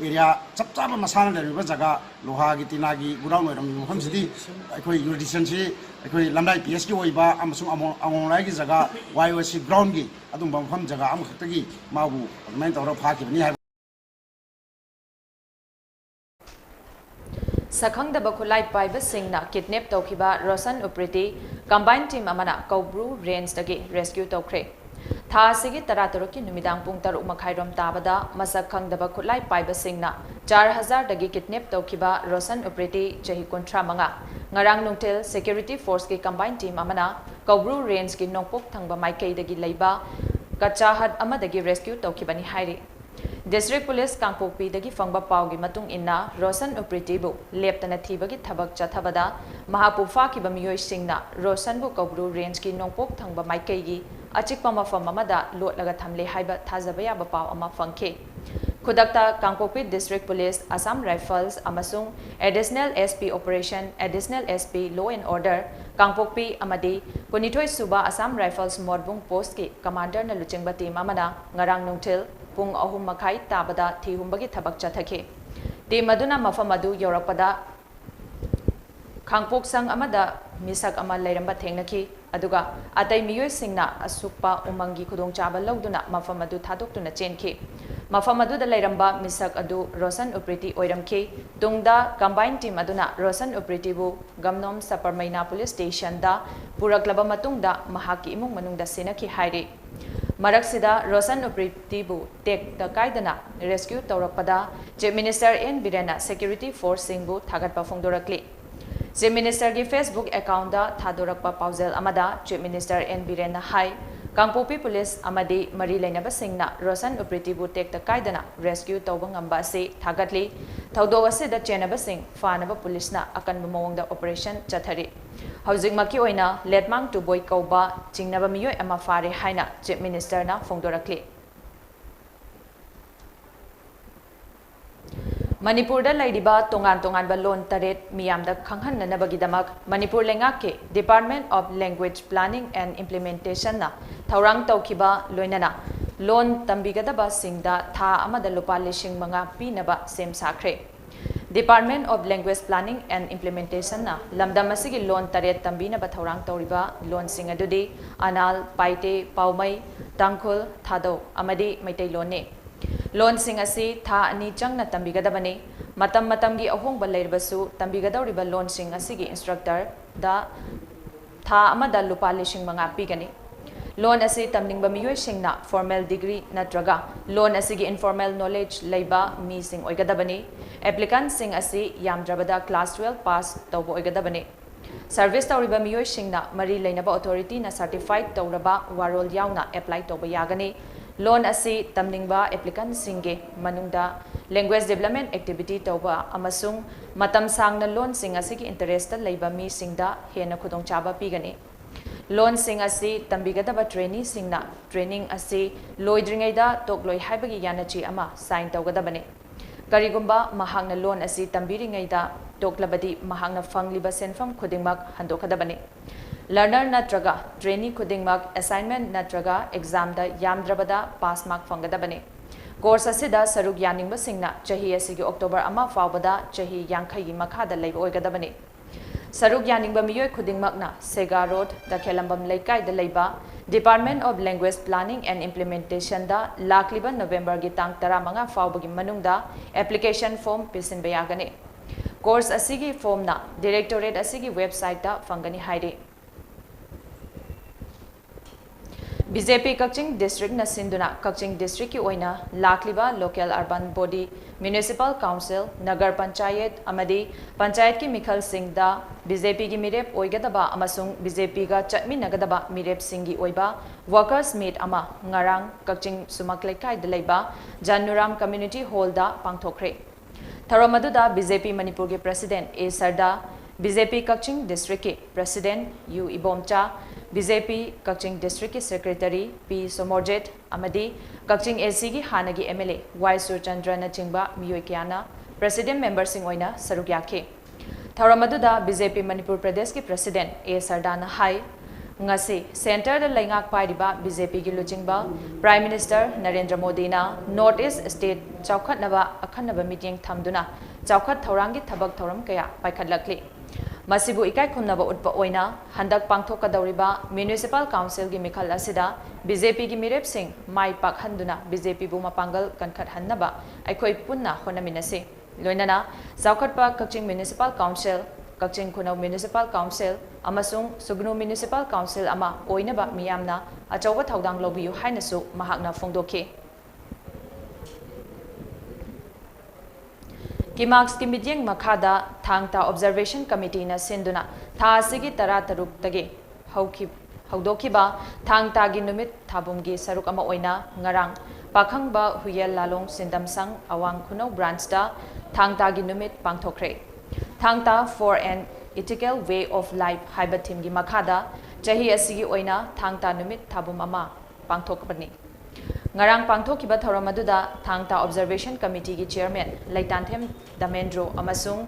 ꯑꯦꯔꯤꯌꯥ ꯆꯞ ꯆꯥꯕ ꯃꯁꯥꯅ ꯂꯩꯔꯤꯕ ꯖꯒꯥ, ꯂꯣꯍꯥꯒꯤ, ꯇꯤꯅꯥꯒꯤ ꯒꯣꯗꯥꯎꯟ ꯑꯣꯏꯔꯝꯃꯤꯕ ꯃꯐꯝꯁꯤꯗꯤ ꯑꯩꯈꯣꯏ ꯖꯨꯔꯤꯗꯤꯛꯁꯟꯁꯤ ꯑꯩꯈꯣꯏ ꯂꯝꯂꯥꯏ ꯄꯤ ꯑꯦꯁꯀꯤ ꯑꯣꯏꯕ ꯑꯃꯁꯨꯡ ꯑꯃꯣ-, ꯑꯉꯣꯝ ꯂꯥꯏꯒꯤ ꯖꯒꯥ, ꯋꯥꯏ ꯑꯣ ꯁꯤ ꯒ꯭ꯔꯥꯎꯟꯒꯤ ꯑꯗꯨꯝꯕ ꯃꯐꯝ ꯖꯒꯥ ꯑꯃꯈꯛꯇꯒꯤ ꯃꯥꯕꯨ ꯑꯗꯨꯃꯥꯏꯅ ꯇꯧꯔꯒ ꯐꯥꯈꯤꯕꯅꯤ ꯍꯥꯏꯕ꯫ ꯁꯛꯈꯪꯗꯕ ꯈꯨꯠꯂꯥꯏ ꯄꯥꯏꯕꯁꯤꯡꯅ ꯀꯤꯗꯅꯦꯞ ꯇꯧꯈꯤꯕ ꯔꯣꯁꯟ ꯎꯄ꯭ꯔꯤꯇꯤ ꯀꯝꯕꯥꯏꯟ ꯇꯤꯝ ꯑꯃꯅ ꯀꯧꯕ꯭ꯔꯨ ꯔꯦꯟꯖꯇꯒꯤ ꯔꯦꯁꯀ꯭ꯌꯨ ꯇꯧꯈ꯭ꯔꯦ꯫ ꯊꯥ ꯑꯁꯤꯒꯤ ꯇꯔꯥꯇꯔꯨꯛꯀꯤ ꯅꯨꯃꯤꯗꯥꯡ ꯄꯨꯡ ꯇꯔꯨꯛ ꯃꯈꯥꯏꯔꯣꯝ ꯇꯥꯕꯗ ꯃꯁꯛ ꯈꯪꯗꯕ ꯈꯨꯠꯂꯥꯏ ꯄꯥꯏꯕꯁꯤꯡꯅ ꯆꯥꯔ ꯍꯖꯥꯔꯗꯒꯤ ꯀꯤꯗꯅꯦꯞ ꯇꯧꯈꯤꯕ ꯔꯣꯁꯟ ꯎꯄ꯭ꯔꯤꯇꯤ, ꯆꯍꯤ ꯀꯨꯟꯊ꯭ꯔꯥ ꯃꯉꯥ, ꯉꯔꯥꯡ ꯅꯨꯡꯊꯤꯜ ꯁꯦꯀ꯭ꯌꯨꯔꯤꯇꯤ ꯐꯣꯔꯁꯀꯤ ꯀꯝꯕꯥꯏꯟ ꯇꯤꯝ ꯑꯃꯅ ꯀꯧꯕ꯭ꯔꯨ ꯔꯦꯟꯖꯀꯤ ꯅꯣꯡꯄꯣꯛ ꯊꯪꯕ ꯃꯥꯏꯀꯩꯗꯒꯤ ꯂꯩꯕ ꯀꯆꯥ ꯍꯠ ꯑꯃꯗꯒꯤ ꯔꯦꯁꯀ꯭ꯌꯨ ꯇꯧꯈꯤꯕꯅꯤ ꯍꯥꯏꯔꯤ꯫ ꯗꯤꯁꯇ꯭ꯔꯤꯛ ꯄꯨꯂꯤꯁ ꯀꯥꯡꯄꯣꯛꯄꯤꯗꯒꯤ ꯐꯪꯕ ꯄꯥꯎꯒꯤ ꯃꯇꯨꯡ ꯏꯟꯅ, ꯔꯣꯁꯟ ꯎꯄ꯭ꯔꯤꯇꯤꯕꯨ ꯂꯦꯞꯇꯅ ꯊꯤꯕꯒꯤ ꯊꯕꯛ ꯆꯠꯊꯕꯗ ꯃꯍꯥꯛꯄꯨ ꯐꯥꯈꯤꯕ ꯃꯤꯑꯣꯏꯁꯤꯡꯅ ꯔꯣꯁꯟꯕꯨ ꯀꯧꯕ꯭ꯔꯨ ꯔꯦꯟꯖꯀꯤ ꯅꯣꯡꯄꯣꯛ ꯊꯪꯕ ꯃꯥꯏꯀꯩꯒꯤ ꯑꯆꯤꯛꯄ ꯃꯐꯝ ꯑꯃꯗ ꯂꯣꯠꯂꯒ ꯊꯝꯂꯦ ꯍꯥꯏꯕ ꯊꯥꯖꯕ ꯌꯥꯕ ꯄꯥꯎ ꯑꯃ ꯐꯪꯈꯤ꯫ ꯈꯨꯗꯛꯇ ꯀꯥꯡꯄꯣꯛꯄꯤ District Police, Assam Rifles ꯑꯃꯁꯨꯡ Additional S P Operation, Additional S P Law and Order, ꯀꯥꯡꯄꯣꯛꯄꯤ ꯑꯃꯗꯤ ꯀꯨꯟꯅꯤꯊꯣꯏ ꯁꯨꯕ Assam Rifles ꯃꯣꯠꯕꯨꯡ Postꯀꯤ Commanderꯅ ꯂꯨꯆꯤꯡꯕ team ꯑꯃꯅ ꯉꯔꯥꯡ ꯅꯨꯡꯊꯤꯜ ꯄꯨꯡ ꯑꯍꯨꯝ ꯃꯈꯥꯏ ꯇꯥꯕꯗ ꯊꯤꯍꯨꯝꯕꯒꯤ ꯊꯕꯛ ꯆꯠꯊꯈꯤ꯫ Team ꯑꯗꯨꯅ ꯃꯐꯝ ꯑꯗꯨ ꯌꯧꯔꯛꯄꯗ ꯈꯥꯡꯄꯣꯛꯁꯪ ꯑꯃꯗ ꯃꯤꯁꯛ ꯑꯃ ꯂꯩꯔꯝꯕ ꯊꯦꯡꯅꯈꯤ, ꯑꯗꯨꯒ ꯑꯇꯩ ꯃꯤꯑꯣꯏꯁꯤꯡꯅ ꯑꯁꯨꯛꯄ ꯎꯃꯪꯒꯤ ꯈꯨꯗꯣꯡꯆꯥꯕ ꯂꯧꯗꯨꯅ ꯃꯐꯝ ꯑꯗꯨ ꯊꯥꯗꯣꯛꯇꯨꯅ ꯆꯦꯟꯈꯤ꯫ ꯃꯐꯝ ꯑꯗꯨꯗ ꯂꯩꯔꯝꯕ ꯃꯤꯁꯛ ꯑꯗꯨ ꯔꯣꯁꯟ ꯎꯄ꯭ꯔꯤꯇꯤ ꯑꯣꯏꯔꯝꯈꯤ꯫ ꯇꯨꯡꯗ combined team ꯑꯗꯨꯅ ꯔꯣꯁꯟ ꯎꯄ꯭ꯔꯤꯇꯤꯕꯨ ꯒꯝꯅꯣꯝ ꯁꯄꯔꯃꯩꯅꯥ Police Stationꯗ ꯄꯨꯔꯛꯂꯕ ꯃꯇꯨꯡꯗ ꯃꯍꯥꯛꯀꯤ ꯏꯃꯨꯡ ꯃꯅꯨꯡꯗ ꯁꯤꯟꯅꯈꯤ ꯍꯥꯏꯔꯤ꯫ ꯃꯔꯛꯁꯤꯗ ꯔꯣꯁꯟ ꯎꯄ꯭ꯔꯤꯇꯤꯕꯨ ꯇꯦꯛꯇ ꯀꯥꯏꯗꯅ rescue ꯇꯧꯔꯛꯄꯗ Chief Minister N ꯕꯤꯔꯦꯟꯅ security forceꯁꯤꯡꯕꯨ ꯊꯥꯒꯠꯄ ꯐꯣꯡꯗꯣꯔꯛꯂꯤ꯫ Chief Ministerꯒꯤ Facebook accountꯇ ꯊꯥꯗꯣꯔꯛꯄ ꯄꯥꯎꯖꯦꯜ ꯑꯃꯗ Chief Minister N ꯕꯤꯔꯦꯟꯅ ꯍꯥꯏ, ꯀꯥꯡꯄꯣꯛꯄꯤ Police ꯑꯃꯗꯤ ꯃꯔꯤ ꯂꯩꯅꯕꯁꯤꯡꯅ ꯔꯣꯁꯟ ꯎꯄ꯭ꯔꯤꯇꯤꯕꯨ ꯇꯦꯛꯇ ꯀꯥꯏꯗꯅ rescue ꯇꯧꯕ ꯉꯝꯕ ꯑꯁꯤ ꯊꯥꯒꯠꯂꯤ꯫ ꯊꯧꯗꯣꯛ ꯑꯁꯤꯗ ꯆꯦꯟꯅꯕꯁꯤꯡ ꯐꯥꯅꯕ Policeꯅ ꯑꯀꯟꯕ ꯃꯑꯣꯡꯗ operation ꯆꯠꯊꯔꯤ꯫ ꯍꯧꯖꯤꯛꯃꯛꯀꯤ ꯑꯣꯏꯅ ꯂꯦꯠꯃꯥꯡ ꯇꯨꯕꯣꯏ ꯀꯧꯕ ꯆꯤꯡꯅꯕ ꯃꯤꯑꯣꯏ ꯑꯃ ꯐꯥꯔꯦ ꯍꯥꯏꯅ Chief Ministerꯅ ꯐꯣꯡꯗꯣꯔꯛꯂꯤ꯫ ꯃꯅꯤꯄꯨꯔꯗ ꯂꯩꯔꯤꯕ ꯇꯣꯉꯥꯟ ꯇꯣꯉꯥꯟꯕ ꯂꯣꯟ ꯇꯔꯦꯠ ꯃꯤꯌꯥꯝꯗ ꯈꯪꯍꯟꯅꯅꯕꯒꯤꯗꯃꯛ ꯃꯅꯤꯄꯨꯔ ꯂꯩꯉꯥꯛꯀꯤ Department of Language Planning and Implementationꯅ ꯊꯧꯔꯥꯡ ꯇꯧꯈꯤꯕ ꯂꯣꯏꯅꯅ ꯂꯣꯟ ꯇꯝꯕꯤꯒꯗꯕꯁꯤꯡꯗ ꯊꯥ ꯑꯃꯗ ꯂꯨꯄꯥ ꯂꯤꯁꯤꯡ ꯃꯉꯥ ꯄꯤꯅꯕ ꯁꯦꯝ ꯁꯥꯈ꯭ꯔꯦ꯫ Department of Language Planning and Implementationꯅ ꯂꯝꯗꯝ ꯑꯁꯤꯒꯤ ꯂꯣꯟ ꯇꯔꯦꯠ ꯇꯝꯕꯤꯅꯕ ꯊꯧꯔꯥꯡ ꯇꯧꯔꯤꯕ ꯂꯣꯟꯁꯤꯡ ꯑꯗꯨꯗꯤ ꯑꯅꯥꯜ, ꯄꯥꯏꯇꯦ, ꯄꯥꯎꯃꯩ, ꯇꯥꯡꯈꯨꯜ, ꯊꯥꯗꯧ ꯑꯃꯗꯤ ꯃꯩꯇꯩꯂꯣꯟꯅꯤ꯫ ꯂꯣꯟꯁꯤꯡ ꯑꯁꯤ ꯊꯥ ꯑꯅꯤ ꯆꯪꯅ ꯇꯝꯕꯤꯒꯗꯕꯅꯤ꯫ ꯃꯇꯝ ꯃꯇꯝꯒꯤ ꯑꯍꯣꯡꯕ ꯂꯩꯔꯕꯁꯨ, ꯇꯝꯕꯤꯒꯗꯧꯔꯤꯕ ꯂꯣꯟꯁꯤꯡ ꯑꯁꯤꯒꯤ instructorꯗ ꯊꯥ ꯑꯃꯗ ꯂꯨꯄꯥ ꯂꯤꯁꯤꯡ ꯃꯉꯥ ꯄꯤꯒꯅꯤ꯫ ꯂꯣꯟ ꯑꯁꯤ ꯇꯝꯅꯤꯡꯕ ꯃꯤꯑꯣꯏꯁꯤꯡꯅ formal degree ꯅꯠꯇ꯭ꯔꯒ ꯂꯣꯟ ꯑꯁꯤꯒꯤ informal knowledge ꯂꯩꯕ ꯃꯤꯁꯤꯡ ꯑꯣꯏꯒꯗꯕꯅꯤ꯫ Applicantꯁꯤꯡ ꯑꯁꯤ ꯌꯥꯝꯗ꯭ꯔꯕꯗ class twelve pass ꯇꯧꯕ ꯑꯣꯏꯒꯗꯕꯅꯤ꯫ Service ꯇꯧꯔꯤꯕ ꯃꯤꯑꯣꯏꯁꯤꯡꯅ ꯃꯔꯤ ꯂꯩꯅꯕ authorityꯅ certified ꯇꯧꯔꯕ ꯋꯥꯔꯣꯜ ꯌꯥꯎꯅ apply ꯇꯧꯕ ꯌꯥꯒꯅꯤ꯫ ꯂꯣꯟ ꯑꯁꯤ ꯇꯝꯅꯤꯡꯕ applicantꯁꯤꯡꯒꯤ ꯃꯅꯨꯡꯗ language development activity ꯇꯧꯕ ꯑꯃꯁꯨꯡ ꯃꯇꯝ ꯁꯥꯡꯅ ꯂꯣꯟꯁꯤꯡ ꯑꯁꯤꯒꯤ interest ꯂꯩꯕ ꯃꯤꯁꯤꯡꯗ ꯍꯦꯟꯅ ꯈꯨꯗꯣꯡꯆꯥꯕ ꯄꯤꯒꯅꯤ꯫ ꯂꯣꯟꯁꯤꯡ ꯑꯁꯤ ꯇꯝꯕꯤꯒꯗꯕ traineeꯁꯤꯡꯅ training ꯑꯁꯤ ꯂꯣꯏꯗ꯭ꯔꯤꯉꯩꯗ ꯇꯣꯛꯂꯣꯏ ꯍꯥꯏꯕꯒꯤ ꯌꯥꯅꯆꯦ ꯑꯃ sign ꯇꯧꯒꯗꯕꯅꯤ꯫ ꯀꯔꯤꯒꯨꯝꯕ ꯃꯍꯥꯛꯅ ꯂꯣꯟ ꯑꯁꯤ ꯇꯝꯕꯤꯔꯤꯉꯩꯗ ꯇꯣꯛꯂꯕꯗꯤ, ꯃꯍꯥꯛꯅ ꯐꯪꯂꯤꯕ ꯁꯦꯟꯐꯝ ꯈꯨꯗꯤꯡꯃꯛ ꯍꯟꯗꯣꯛꯀꯗꯕꯅꯤ꯫ Learner ꯅꯠꯇ꯭ꯔꯒ trainee ꯈꯨꯗꯤꯡꯃꯛ assignment ꯅꯠꯇ꯭ꯔꯒ examꯗ ꯌꯥꯝꯗ꯭ꯔꯕꯗ pass mark ꯐꯪꯒꯗꯕꯅꯤ꯫ Course ꯑꯁꯤꯗ ꯁꯔꯨꯛ ꯌꯥꯅꯤꯡꯕꯁꯤꯡꯅ ꯆꯍꯤ ꯑꯁꯤꯒꯤ October ꯑꯃ ꯐꯥꯎꯕꯗ ꯆꯍꯤ ꯌꯥꯡꯈꯩꯒꯤ ꯃꯈꯥꯗ ꯂꯩꯕ ꯑꯣꯏꯒꯗꯕꯅꯤ꯫ ꯁꯔꯨꯛ ꯌꯥꯅꯤꯡꯕ ꯃꯤꯑꯣꯏ ꯈꯨꯗꯤꯡꯃꯛꯅ ꯁꯦꯒꯥ ꯔꯣꯗ, ꯇꯈꯦꯂꯝꯕꯝ ꯂꯩꯀꯥꯏꯗ ꯂꯩꯕ Department of Language Planning and Implementationꯗ ꯂꯥꯛꯂꯤꯕ Novemberꯒꯤ ꯇꯥꯡ ꯇꯔꯥꯃꯉꯥ ꯐꯥꯎꯕꯒꯤ ꯃꯅꯨꯡꯗ application form ꯄꯤꯁꯤꯟꯕ ꯌꯥꯒꯅꯤ꯫ Course ꯑꯁꯤꯒꯤ formꯅ Directorate ꯑꯁꯤꯒꯤ websiteꯇ ꯐꯪꯒꯅꯤ ꯍꯥꯏꯔꯤ꯫ BJP ꯀꯛꯆꯤꯡ districtꯅ ꯁꯤꯟꯗꯨꯅ ꯀꯛꯆꯤꯡ districtꯀꯤ ꯑꯣꯏꯅ ꯂꯥꯛꯂꯤꯕ local urban body, municipal council, Nagar panchayat ꯑꯃꯗꯤ ꯄꯟꯆꯥꯌꯠꯀꯤ ꯃꯤꯈꯜꯁꯤꯡꯗ BJPꯒꯤ ꯃꯤꯔꯦꯞ ꯑꯣꯏꯒꯗꯕ ꯑꯃꯁꯨꯡ BJPꯒ ꯆꯠꯃꯤꯟꯅꯒꯗꯕ ꯃꯤꯔꯦꯞꯁꯤꯡꯒꯤ ꯑꯣꯏꯕ workers meet ꯑꯃ ꯉꯔꯥꯡ ꯀꯛꯆꯤꯡ ꯁꯨꯃꯛ ꯂꯩꯀꯥꯏꯗ ꯂꯩꯕ ꯖꯥꯅꯨꯔꯥꯝ Community Hallꯗ ꯄꯥꯡꯊꯣꯛꯈ꯭ꯔꯦ꯫ ꯊꯧꯔꯝ ꯑꯗꯨꯗ BJP ꯃꯅꯤꯄꯨꯔꯒꯤ President ꯑꯦ ꯁꯔꯗꯥ, BJP ꯀꯛꯆꯤꯡ districtꯀꯤ President ꯌꯨ ꯏꯕꯣꯝꯆꯥ, BJP ꯀꯛꯆꯤꯡ districtꯀꯤ Secretary ꯄꯤ ꯁꯣꯃꯣꯔꯖꯤꯠ ꯑꯃꯗꯤ ꯀꯛꯆꯤꯡ ACꯒꯤ ꯍꯥꯟꯅꯒꯤ MLA ꯋꯥꯏ ꯁꯨꯔꯆꯟꯗ꯭ꯔꯅꯆꯤꯡꯕ ꯃꯤꯑꯣꯏ ꯀꯌꯥꯅ President memberꯁꯤꯡ ꯑꯣꯏꯅ ꯁꯔꯨꯛ ꯌꯥꯈꯤ꯫ ꯊꯧꯔꯝ ꯑꯗꯨꯗ BJP ꯃꯅꯤꯄꯨꯔ ꯄ꯭ꯔꯗꯦꯁꯀꯤ President ꯑꯦ ꯁꯔꯗꯥꯅ ꯍꯥꯏ, ꯉꯁꯤ centreꯗ ꯂꯩꯉꯥꯛ ꯄꯥꯏꯔꯤꯕ BJPꯒꯤ ꯂꯨꯆꯤꯡꯕ Prime Minister ꯅꯔꯦꯟꯗ꯭ꯔ ꯃꯣꯗꯤꯅ North East state ꯆꯥꯎꯈꯠꯅꯕ ꯑꯈꯟꯅꯕ ꯃꯤꯠꯌꯦꯡ ꯊꯝꯗꯨꯅ ꯆꯥꯎꯈꯠ ꯊꯧꯔꯥꯡꯒꯤ ꯊꯕꯛ ꯊꯧꯔꯝ ꯀꯌꯥ ꯄꯥꯏꯈꯠꯂꯛꯂꯤ꯫ ꯃꯁꯤꯕꯨ ꯏꯀꯥꯏ ꯈꯨꯝꯅꯕ ꯎꯠꯄ ꯑꯣꯏꯅ ꯍꯟꯗꯛ ꯄꯥꯡꯊꯣꯛꯀꯗꯧꯔꯤꯕ Municipal Councilꯒꯤ ꯃꯤꯈꯜ ꯑꯁꯤꯗ BJPꯒꯤ ꯃꯤꯔꯦꯞꯁꯤꯡ ꯃꯥꯏ ꯄꯥꯛꯍꯟꯗꯨꯅ BJPꯕꯨ ꯃꯄꯥꯡꯒꯜ ꯀꯟꯈꯠꯍꯟꯅꯕ ꯑꯩꯈꯣꯏ ꯄꯨꯟꯅ ꯍꯣꯠꯅꯃꯤꯟꯅꯁꯤ꯫ ꯂꯣꯏꯅꯅ ꯆꯥꯎꯈꯠꯄ ꯀꯛꯆꯤꯡ Municipal Council, ꯀꯛꯆꯤꯡ ꯈꯨꯅꯧ Municipal Council ꯑꯃꯁꯨꯡ ꯁꯨꯒꯅꯨ Municipal Council ꯑꯃ ꯑꯣꯏꯅꯕ ꯃꯤꯌꯥꯝꯅ ꯑꯆꯧꯕ ꯊꯧꯗꯥꯡ ꯂꯧꯕꯤꯌꯨ ꯍꯥꯏꯅꯁꯨ ꯃꯍꯥꯛꯅ ꯐꯣꯡꯗꯣꯛꯈꯤ꯫ KIMARCSꯀꯤ ꯃꯤꯠꯌꯦꯡ ꯃꯈꯥꯗ ꯊꯥꯡ ꯇꯥ Observation Committeeꯅ ꯁꯤꯟꯗꯨꯅ ꯊꯥ ꯑꯁꯤꯒꯤ ꯇꯔꯥꯇꯔꯨꯛꯇꯒꯤ ꯍꯧꯈꯤ-, ꯍꯧꯗꯣꯛꯈꯤꯕ ꯊꯥꯡ ꯇꯥꯒꯤ ꯅꯨꯃꯤꯠ ꯊꯥꯕꯨꯝꯒꯤ ꯁꯔꯨꯛ ꯑꯃ ꯑꯣꯏꯅ ꯉꯔꯥꯡ ꯄꯥꯈꯪꯕ ꯍꯨꯌꯦꯜ ꯂꯥꯂꯣꯡ ꯁꯤꯟꯗꯝꯁꯪ ꯑꯋꯥꯡ ꯈꯨꯅꯧ branchꯇ ꯊꯥꯡ ꯇꯥꯒꯤ ꯅꯨꯃꯤꯠ ꯄꯥꯡꯊꯣꯛꯈ꯭ꯔꯦ꯫ ꯊꯥꯡ ꯇꯥ for an Ethical Way of Life ꯍꯥꯏꯕ themeꯒꯤ ꯃꯈꯥꯗ ꯆꯍꯤ ꯑꯁꯤꯒꯤ ꯑꯣꯏꯅ ꯊꯥꯡ ꯇꯥ ꯅꯨꯃꯤꯠ ꯊꯥꯕꯨꯝ ꯑꯃ ꯄꯥꯡꯊꯣꯛꯄꯅꯤ꯫ ꯉꯔꯥꯡ ꯄꯥꯡꯊꯣꯛꯈꯤꯕ ꯊꯧꯔꯝ ꯑꯗꯨꯗ ꯊꯥꯡ ꯇꯥ Observation Committeeꯒꯤ Chairman ꯂꯩꯇꯥꯟꯊꯦꯝ ꯗꯃꯦꯟꯗ꯭ꯔꯣ ꯑꯃꯁꯨꯡ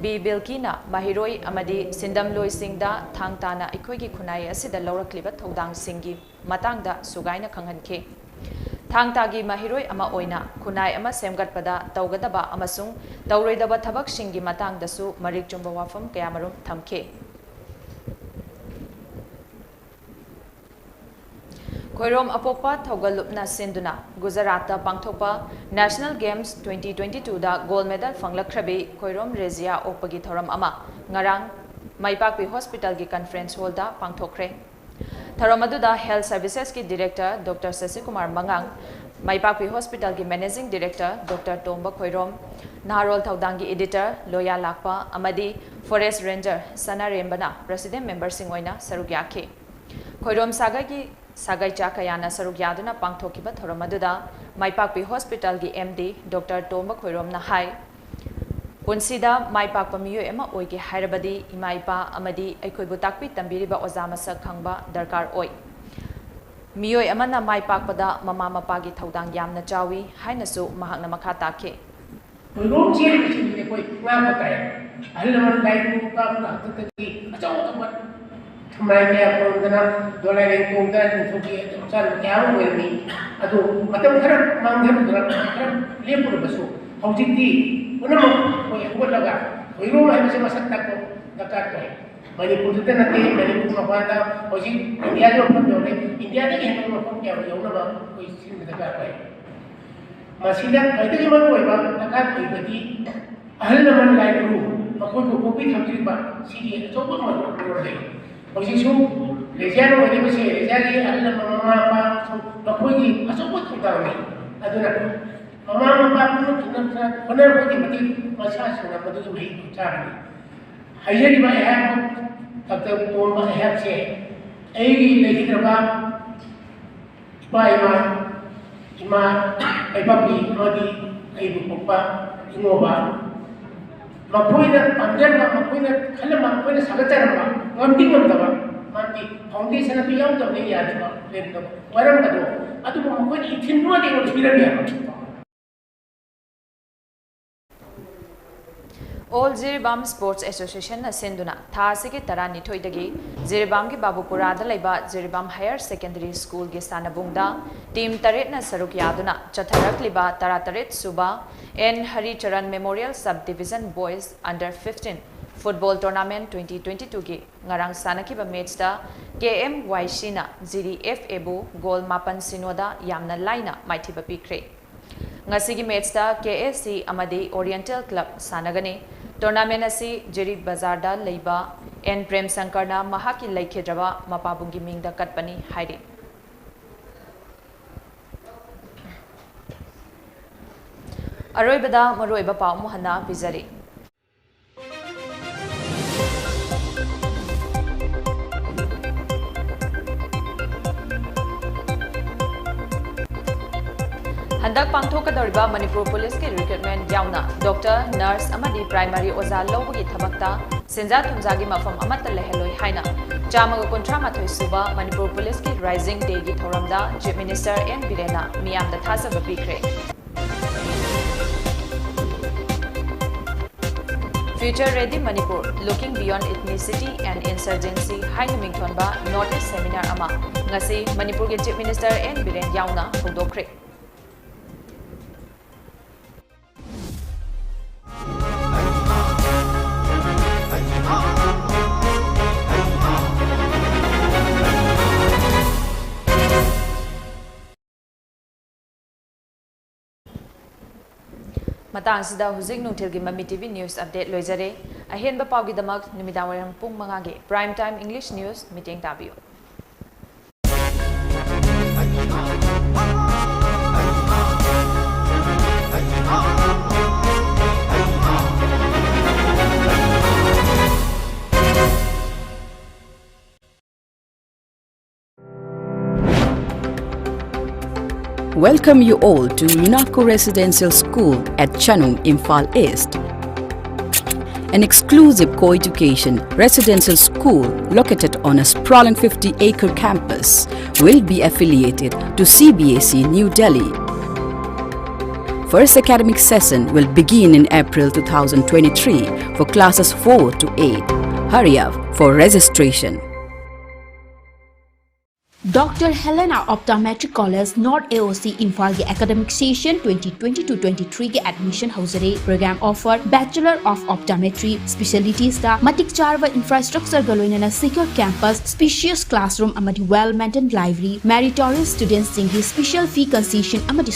ꯕꯤ ꯕꯤꯜꯀꯤꯅ ꯃꯍꯩꯔꯣꯏ ꯑꯃꯗꯤ ꯁꯤꯟꯗꯝꯂꯣꯏꯁꯤꯡꯗ ꯊꯥꯡ ꯇꯥꯅ ꯑꯩꯈꯣꯏꯒꯤ ꯈꯨꯟꯅꯥꯏ ꯑꯁꯤꯗ ꯂꯧꯔꯛꯂꯤꯕ ꯊꯧꯗꯥꯡꯁꯤꯡꯒꯤ ꯃꯇꯥꯡꯗ ꯁꯨꯒꯥꯏꯅ ꯈꯪꯍꯟꯈꯤ꯫ ꯊꯥꯡ ꯇꯥꯒꯤ ꯃꯍꯩꯔꯣꯏ ꯑꯃ ꯑꯣꯏꯅ ꯈꯨꯟꯅꯥꯏ ꯑꯃ ꯁꯦꯝꯒꯠꯄꯗ ꯇꯧꯒꯗꯕ ꯑꯃꯁꯨꯡ ꯇꯧꯔꯣꯏꯗꯕ ꯊꯕꯛꯁꯤꯡꯒꯤ ꯃꯇꯥꯡꯗꯁꯨ ꯃꯔꯤꯛ ꯆꯨꯝꯕ ꯋꯥꯐꯝ ꯀꯌꯥꯃꯔꯨꯝ ꯊꯝꯈꯤ꯫ ꯈꯣꯏꯔꯣꯝ ꯑꯄꯣꯛꯄ ꯊꯧꯒꯜꯂꯨꯞꯅ ꯁꯤꯟꯗꯨꯅ ꯒꯨꯖꯔꯥꯠꯇ ꯄꯥꯡꯊꯣꯛꯄ National Games twenty twenty twoꯗ gold medal ꯐꯪꯂꯛꯈ꯭ꯔꯕꯤ Khoirom ꯔꯦꯖꯤꯌꯥ ꯑꯣꯛꯄꯒꯤ ꯊꯧꯔꯝ ꯑꯃ ꯉꯔꯥꯡ ꯃꯥꯏꯄꯥꯛꯄꯤ ꯍꯣꯁꯄꯤꯇꯥꯜꯒꯤ conference hallꯗ ꯄꯥꯡꯊꯣꯛꯈ꯭ꯔꯦ꯫ ꯊꯧꯔꯝ ꯑꯗꯨꯗ Health Servicesꯀꯤ Director Doctor ꯁꯁꯤꯀꯨꯃꯥꯔ ꯃꯉꯥꯡ, ꯃꯥꯏꯄꯥꯛꯄꯤ ꯍꯣꯁꯄꯤꯇꯥꯜꯒꯤ Managing Director Doctor ꯇꯣꯝꯕ ꯈꯣꯏꯔꯣꯝ, ꯅꯍꯥꯔꯣꯜ ꯊꯧꯗꯥꯡꯒꯤ Editor ꯂꯣꯌꯥ ꯂꯥꯛꯄ ꯑꯃꯗꯤ Forest Ranger ꯁꯅꯥꯔꯦꯝꯕꯅ President memberꯁꯤꯡ ꯑꯣꯏꯅ ꯁꯔꯨꯛ ꯌꯥꯈꯤ꯫ ꯈꯣꯏꯔꯣꯝ ꯁꯥꯒꯩꯒꯤ ꯁꯥꯒꯩꯆꯥ ꯀꯌꯥꯅ ꯁꯔꯨꯛ ꯌꯥꯗꯨꯅ ꯄꯥꯡꯊꯣꯛꯈꯤꯕ ꯊꯧꯔꯝ ꯑꯗꯨꯗ ꯃꯥꯏꯄꯥꯛꯄꯤ ꯍꯣꯁꯄꯤꯇꯥꯜꯒꯤ MD Doctor ꯇꯣꯝꯕ ꯈꯣꯏꯔꯣꯝꯅ ꯍꯥꯏ, ꯄꯨꯟꯁꯤꯗ ꯃꯥꯏ ꯄꯥꯛꯄ ꯃꯤꯑꯣꯏ ꯑꯃ ꯑꯣꯏꯒꯦ ꯍꯥꯏꯔꯕꯗꯤ ꯏꯃꯥ ꯏꯄꯥ ꯑꯃꯗꯤ ꯑꯩꯈꯣꯏꯕꯨ ꯇꯥꯛꯄꯤ ꯇꯝꯕꯤꯔꯤꯕ ꯑꯣꯖꯥ ꯃꯁꯛ ꯈꯪꯕ ꯗꯔꯀꯥꯔ ꯑꯣꯏ꯫ ꯃꯤꯑꯣꯏ ꯑꯃꯅ ꯃꯥꯏ ꯄꯥꯛꯄꯗ ꯃꯃꯥ ꯃꯄꯥꯒꯤ ꯊꯧꯗꯥꯡ ꯌꯥꯝꯅ ꯆꯥꯎꯏ ꯍꯥꯏꯅꯁꯨ ꯃꯍꯥꯛꯅ ꯃꯈꯥ ꯇꯥꯈꯤ꯫ ꯈꯣꯏꯔꯣꯝ ꯆꯦꯟꯕꯁꯤꯡꯁꯦ ꯑꯩꯈꯣꯏ ꯉꯥꯛꯄ ꯇꯥꯏ꯫ ꯑꯍꯜ ꯂꯃꯟ ꯂꯥꯏ ꯈꯨꯔꯨꯝꯕ ꯍꯥꯛꯇꯛꯇꯒꯤ ꯑꯆꯧ ꯑꯆꯧꯕ ꯊꯨꯝꯂꯥꯏ ꯀꯌꯥ ꯈꯣꯏꯔꯝꯗꯅ ꯗꯣꯂꯥꯏ ꯂꯦꯡꯀꯣꯡꯗ ꯅꯤꯡꯊꯧꯒꯤ ꯑꯆꯥꯟꯕ ꯀꯌꯥ ꯑꯃ ꯑꯣꯏꯔꯝꯃꯤ꯫ ꯑꯗꯣ ꯃꯇꯝ ꯈꯔ ꯃꯥꯡꯊꯔꯨꯗꯅ, ꯃꯇꯝ ꯈꯔ ꯂꯦꯞꯄꯨꯔꯕꯁꯨ, ꯍꯧꯖꯤꯛꯇꯤ ꯄꯨꯝꯅꯃꯛ ꯑꯩꯈꯣꯏ ꯍꯧꯒꯠꯂꯒ ꯈꯣꯏꯔꯣꯝ ꯍꯥꯏꯕꯁꯤ ꯃꯁꯛ ꯇꯥꯛꯄ ꯗꯔꯀꯥꯔ ꯑꯣꯏ꯫ ꯃꯅꯤꯄꯨꯔꯗꯇ ꯅꯠꯇꯦ, ꯃꯅꯤꯄꯨꯔ ꯃꯄꯥꯟꯗ ꯍꯧꯖꯤꯛ ꯏꯟꯗꯤꯌꯥꯒꯤ ꯃꯐꯝ ꯌꯧꯔꯦ꯫ ꯏꯟꯗꯤꯌꯥꯗꯒꯤ ꯍꯦꯟꯕ ꯃꯐꯝ ꯀꯌꯥ ꯌꯧꯅꯕ ꯑꯩꯈꯣꯏ ꯁꯤꯟꯕ ꯗꯔꯀꯥꯔ ꯑꯣꯏ꯫ ꯃꯁꯤꯗ ꯈ꯭ꯋꯥꯏꯗꯒꯤ ꯃꯔꯨꯑꯣꯏꯕ ꯗꯔꯀꯥꯔ ꯑꯣꯏꯕꯗꯤ ꯑꯍꯜ ꯂꯃꯟ ꯂꯥꯏ ꯒꯨꯔꯨ, ꯃꯈꯣꯏꯕꯨ ꯄꯣꯛꯄꯤ ꯊꯝꯕꯤꯔꯤꯕ ꯁꯤꯒꯤ ꯑꯆꯧꯕ ꯃꯔꯨ ꯂꯩ꯫ ꯍꯧꯖꯤꯛꯁꯨ ꯔꯦꯖꯤꯌꯥꯅ ꯑꯣꯏꯔꯤꯕꯁꯦ, ꯔꯦꯖꯤꯌꯥꯒꯤ ꯑꯍꯜ ꯂꯃꯟ, ꯃꯃꯥ ꯃꯄꯥ, ꯃꯈꯣꯏꯒꯤ ꯑꯆꯧꯕ ꯊꯧꯗꯥꯡꯅꯤ꯫ ꯑꯗꯨꯅ ꯃꯃꯥ ꯃꯄꯥ ꯄꯨꯟꯅ ꯊꯦꯡꯅꯗꯨꯅ ꯍꯣꯠꯅꯕꯒꯤ ꯃꯇꯤꯛ ꯃꯁꯥꯁꯤꯡꯅ ꯃꯗꯨꯒꯤ ꯃꯍꯩꯗꯨ ꯆꯥꯒꯅꯤ꯫ ꯍꯥꯏꯖꯔꯤꯕ ꯑꯩꯍꯥꯛ ꯗꯥꯛꯇꯔ ꯇꯣꯝꯕ ꯑꯩꯍꯥꯛꯁꯦ ꯑꯩꯒꯤ ꯂꯩꯈꯤꯗ꯭ꯔꯕ ꯏꯄꯥ ꯏꯃꯥ, ꯏꯃꯥ ꯂꯩꯕꯥꯛꯀꯤ ꯑꯃꯗꯤ ꯑꯩꯕꯨ ꯄꯣꯛꯄ ꯏꯃꯣꯕ, ꯃꯈꯣꯏꯅ ꯄꯥꯝꯖꯔꯝꯕ, ꯃꯈꯣꯏꯅ ꯈꯜꯂꯝꯕ, ꯃꯈꯣꯏꯅ ꯁꯥꯒꯠꯆꯔꯝꯕ ꯉꯝꯗꯤ ꯉꯝꯗꯕ, ꯃꯥꯒꯤ foundation ꯑꯗꯨ ꯌꯥꯎꯗꯕꯅ ꯌꯥꯗꯕ ꯂꯩꯔꯝꯗꯕ ꯃꯔꯝ ꯑꯗꯣ, ꯑꯗꯨꯕꯨ ꯃꯈꯣꯏꯅ ꯏꯊꯤꯜꯗꯨꯃꯗꯤ ꯑꯩꯉꯣꯟꯗ ꯄꯤꯔꯝꯃꯦꯕ꯫ All Jiribam Sports Associationꯅ ꯁꯤꯟꯗꯨꯅ ꯊꯥ ꯑꯁꯤꯒꯤ ꯇꯔꯥꯅꯤꯊꯣꯏꯗꯒꯤ ꯖꯤꯔꯤꯕꯥꯝꯒꯤ ꯕꯥꯕꯨꯄꯨꯔꯥꯗ ꯂꯩꯕ ꯖꯤꯔꯤꯕꯥꯝ Higher Secondary Schoolꯒꯤ ꯁꯥꯟꯅꯕꯨꯡꯗ team ꯇꯔꯦꯠꯅ ꯁꯔꯨꯛ ꯌꯥꯗꯨꯅ ꯆꯠꯊꯔꯛꯂꯤꯕ ꯇꯔꯥꯇꯔꯦꯠ ꯁꯨꯕ N Haricharan Memorial Sub Division Boys Under fifteen Football Tournament twenty twenty twoꯒꯤ ꯉꯔꯥꯡ ꯁꯥꯟꯅꯈꯤꯕ matchꯇ KMYCꯅ ꯖꯤꯔꯤ FAꯕꯨ goal ꯃꯥꯄꯟ ꯁꯤꯅꯣꯗ ꯌꯥꯝꯅ ꯂꯥꯏꯅ ꯃꯥꯏꯊꯤꯕ ꯄꯤꯈ꯭ꯔꯦ꯫ ꯉꯁꯤꯒꯤ matchꯇ KSC ꯑꯃꯗꯤ Oriental Club ꯁꯥꯟꯅꯒꯅꯤ꯫ Tournament ꯑꯁꯤ ꯖꯤꯔꯤ ꯕꯖꯥꯔꯗ ꯂꯩꯕ N ꯄ꯭ꯔꯦꯝ ꯁꯪꯀꯔꯅ ꯃꯍꯥꯛꯀꯤ ꯂꯩꯈꯤꯗ꯭ꯔꯕ ꯃꯄꯥꯕꯨꯡꯒꯤ ꯃꯤꯡꯗ ꯀꯠꯄꯅꯤ ꯍꯥꯏꯔꯤ꯫ ꯑꯔꯣꯏꯕꯗ ꯃꯔꯨꯑꯣꯏꯕ ꯄꯥꯎ ꯑꯃꯨꯛ ꯍꯟꯅ ꯄꯤꯖꯔꯤ꯫ ꯍꯟꯗꯛ ꯄꯥꯡꯊꯣꯛꯀꯗꯧꯔꯤꯕ ꯃꯅꯤꯄꯨꯔ ꯄꯨꯂꯤꯁꯀꯤ recruitment ꯌꯥꯎꯅ doctor, nurse ꯑꯃꯗꯤ primary ꯑꯣꯖꯥ ꯂꯧꯕꯒꯤ ꯊꯕꯛꯇ ꯁꯦꯟꯖꯥ ꯊꯨꯝꯖꯥꯒꯤ ꯃꯐꯝ ꯑꯃꯠꯇ ꯂꯩꯍꯜꯂꯣꯏ ꯍꯥꯏꯅ ꯆꯥꯝꯃꯒ ꯀꯨꯟꯊ꯭ꯔꯥ ꯃꯥꯊꯣꯏ ꯁꯨꯕ ꯃꯅꯤꯄꯨꯔ ꯄꯨꯂꯤꯁꯀꯤ Rising Dayꯒꯤ ꯊꯧꯔꯝꯗ Chief Minister N ꯕꯤꯔꯦꯟꯅ ꯃꯤꯌꯥꯝꯗ ꯊꯥꯖꯕ ꯄꯤꯈ꯭ꯔꯦ꯫ Future Ready Manipur, Looking Beyond Ethnicity and Insurgency ꯍꯥꯏꯅ ꯃꯤꯡꯊꯣꯟꯕ notice seminar ꯑꯃ ꯉꯁꯤ ꯃꯅꯤꯄꯨꯔꯒꯤ Chief Minister N ꯕꯤꯔꯦꯟ ꯌꯥꯎꯅ ꯍꯧꯗꯣꯛꯈ꯭ꯔꯦ꯫ ꯃꯇꯥꯡꯁꯤꯗ ꯍꯧꯖꯤꯛ ꯅꯨꯡꯊꯤꯜꯒꯤ ꯃꯃꯤ TV news update ꯂꯣꯏꯖꯔꯦ꯫ ꯑꯍꯦꯟꯕ ꯄꯥꯎꯒꯤꯗꯃꯛ ꯅꯨꯃꯤꯗꯥꯡꯋꯥꯏꯔꯝ ꯄꯨꯡ ꯃꯉꯥꯒꯤ Prime Time English News ꯃꯤꯠꯌꯦꯡ ꯇꯥꯕꯤꯌꯨ꯫ Welcome you all to Minako Residential School at Chanung, Imphal East. An exclusive co-education residential school located on a sprawling fifty-acre campus will be affiliated to C B S E New Delhi. First academic session will begin in April two thousand twenty-three for classes four to eight. Hurry up for registration. Doctor Helena Optometric College, North A O C, Imphal ꯒꯤ academic session twenty twenty-two twenty-three ꯒꯤ admission ꯍꯧꯖꯔꯦ꯫ Program offer: Bachelor of Optometry, specialities ꯇ ꯃꯇꯤꯛ ꯆꯥꯔꯕ infrastructure ꯒ ꯂꯣꯏꯅꯅ secure campus, spacious classroom ꯑꯃꯗꯤ well maintained library꯫ Meritorious students ꯁꯤꯡꯒꯤ special fee concession ꯑꯃꯗꯤ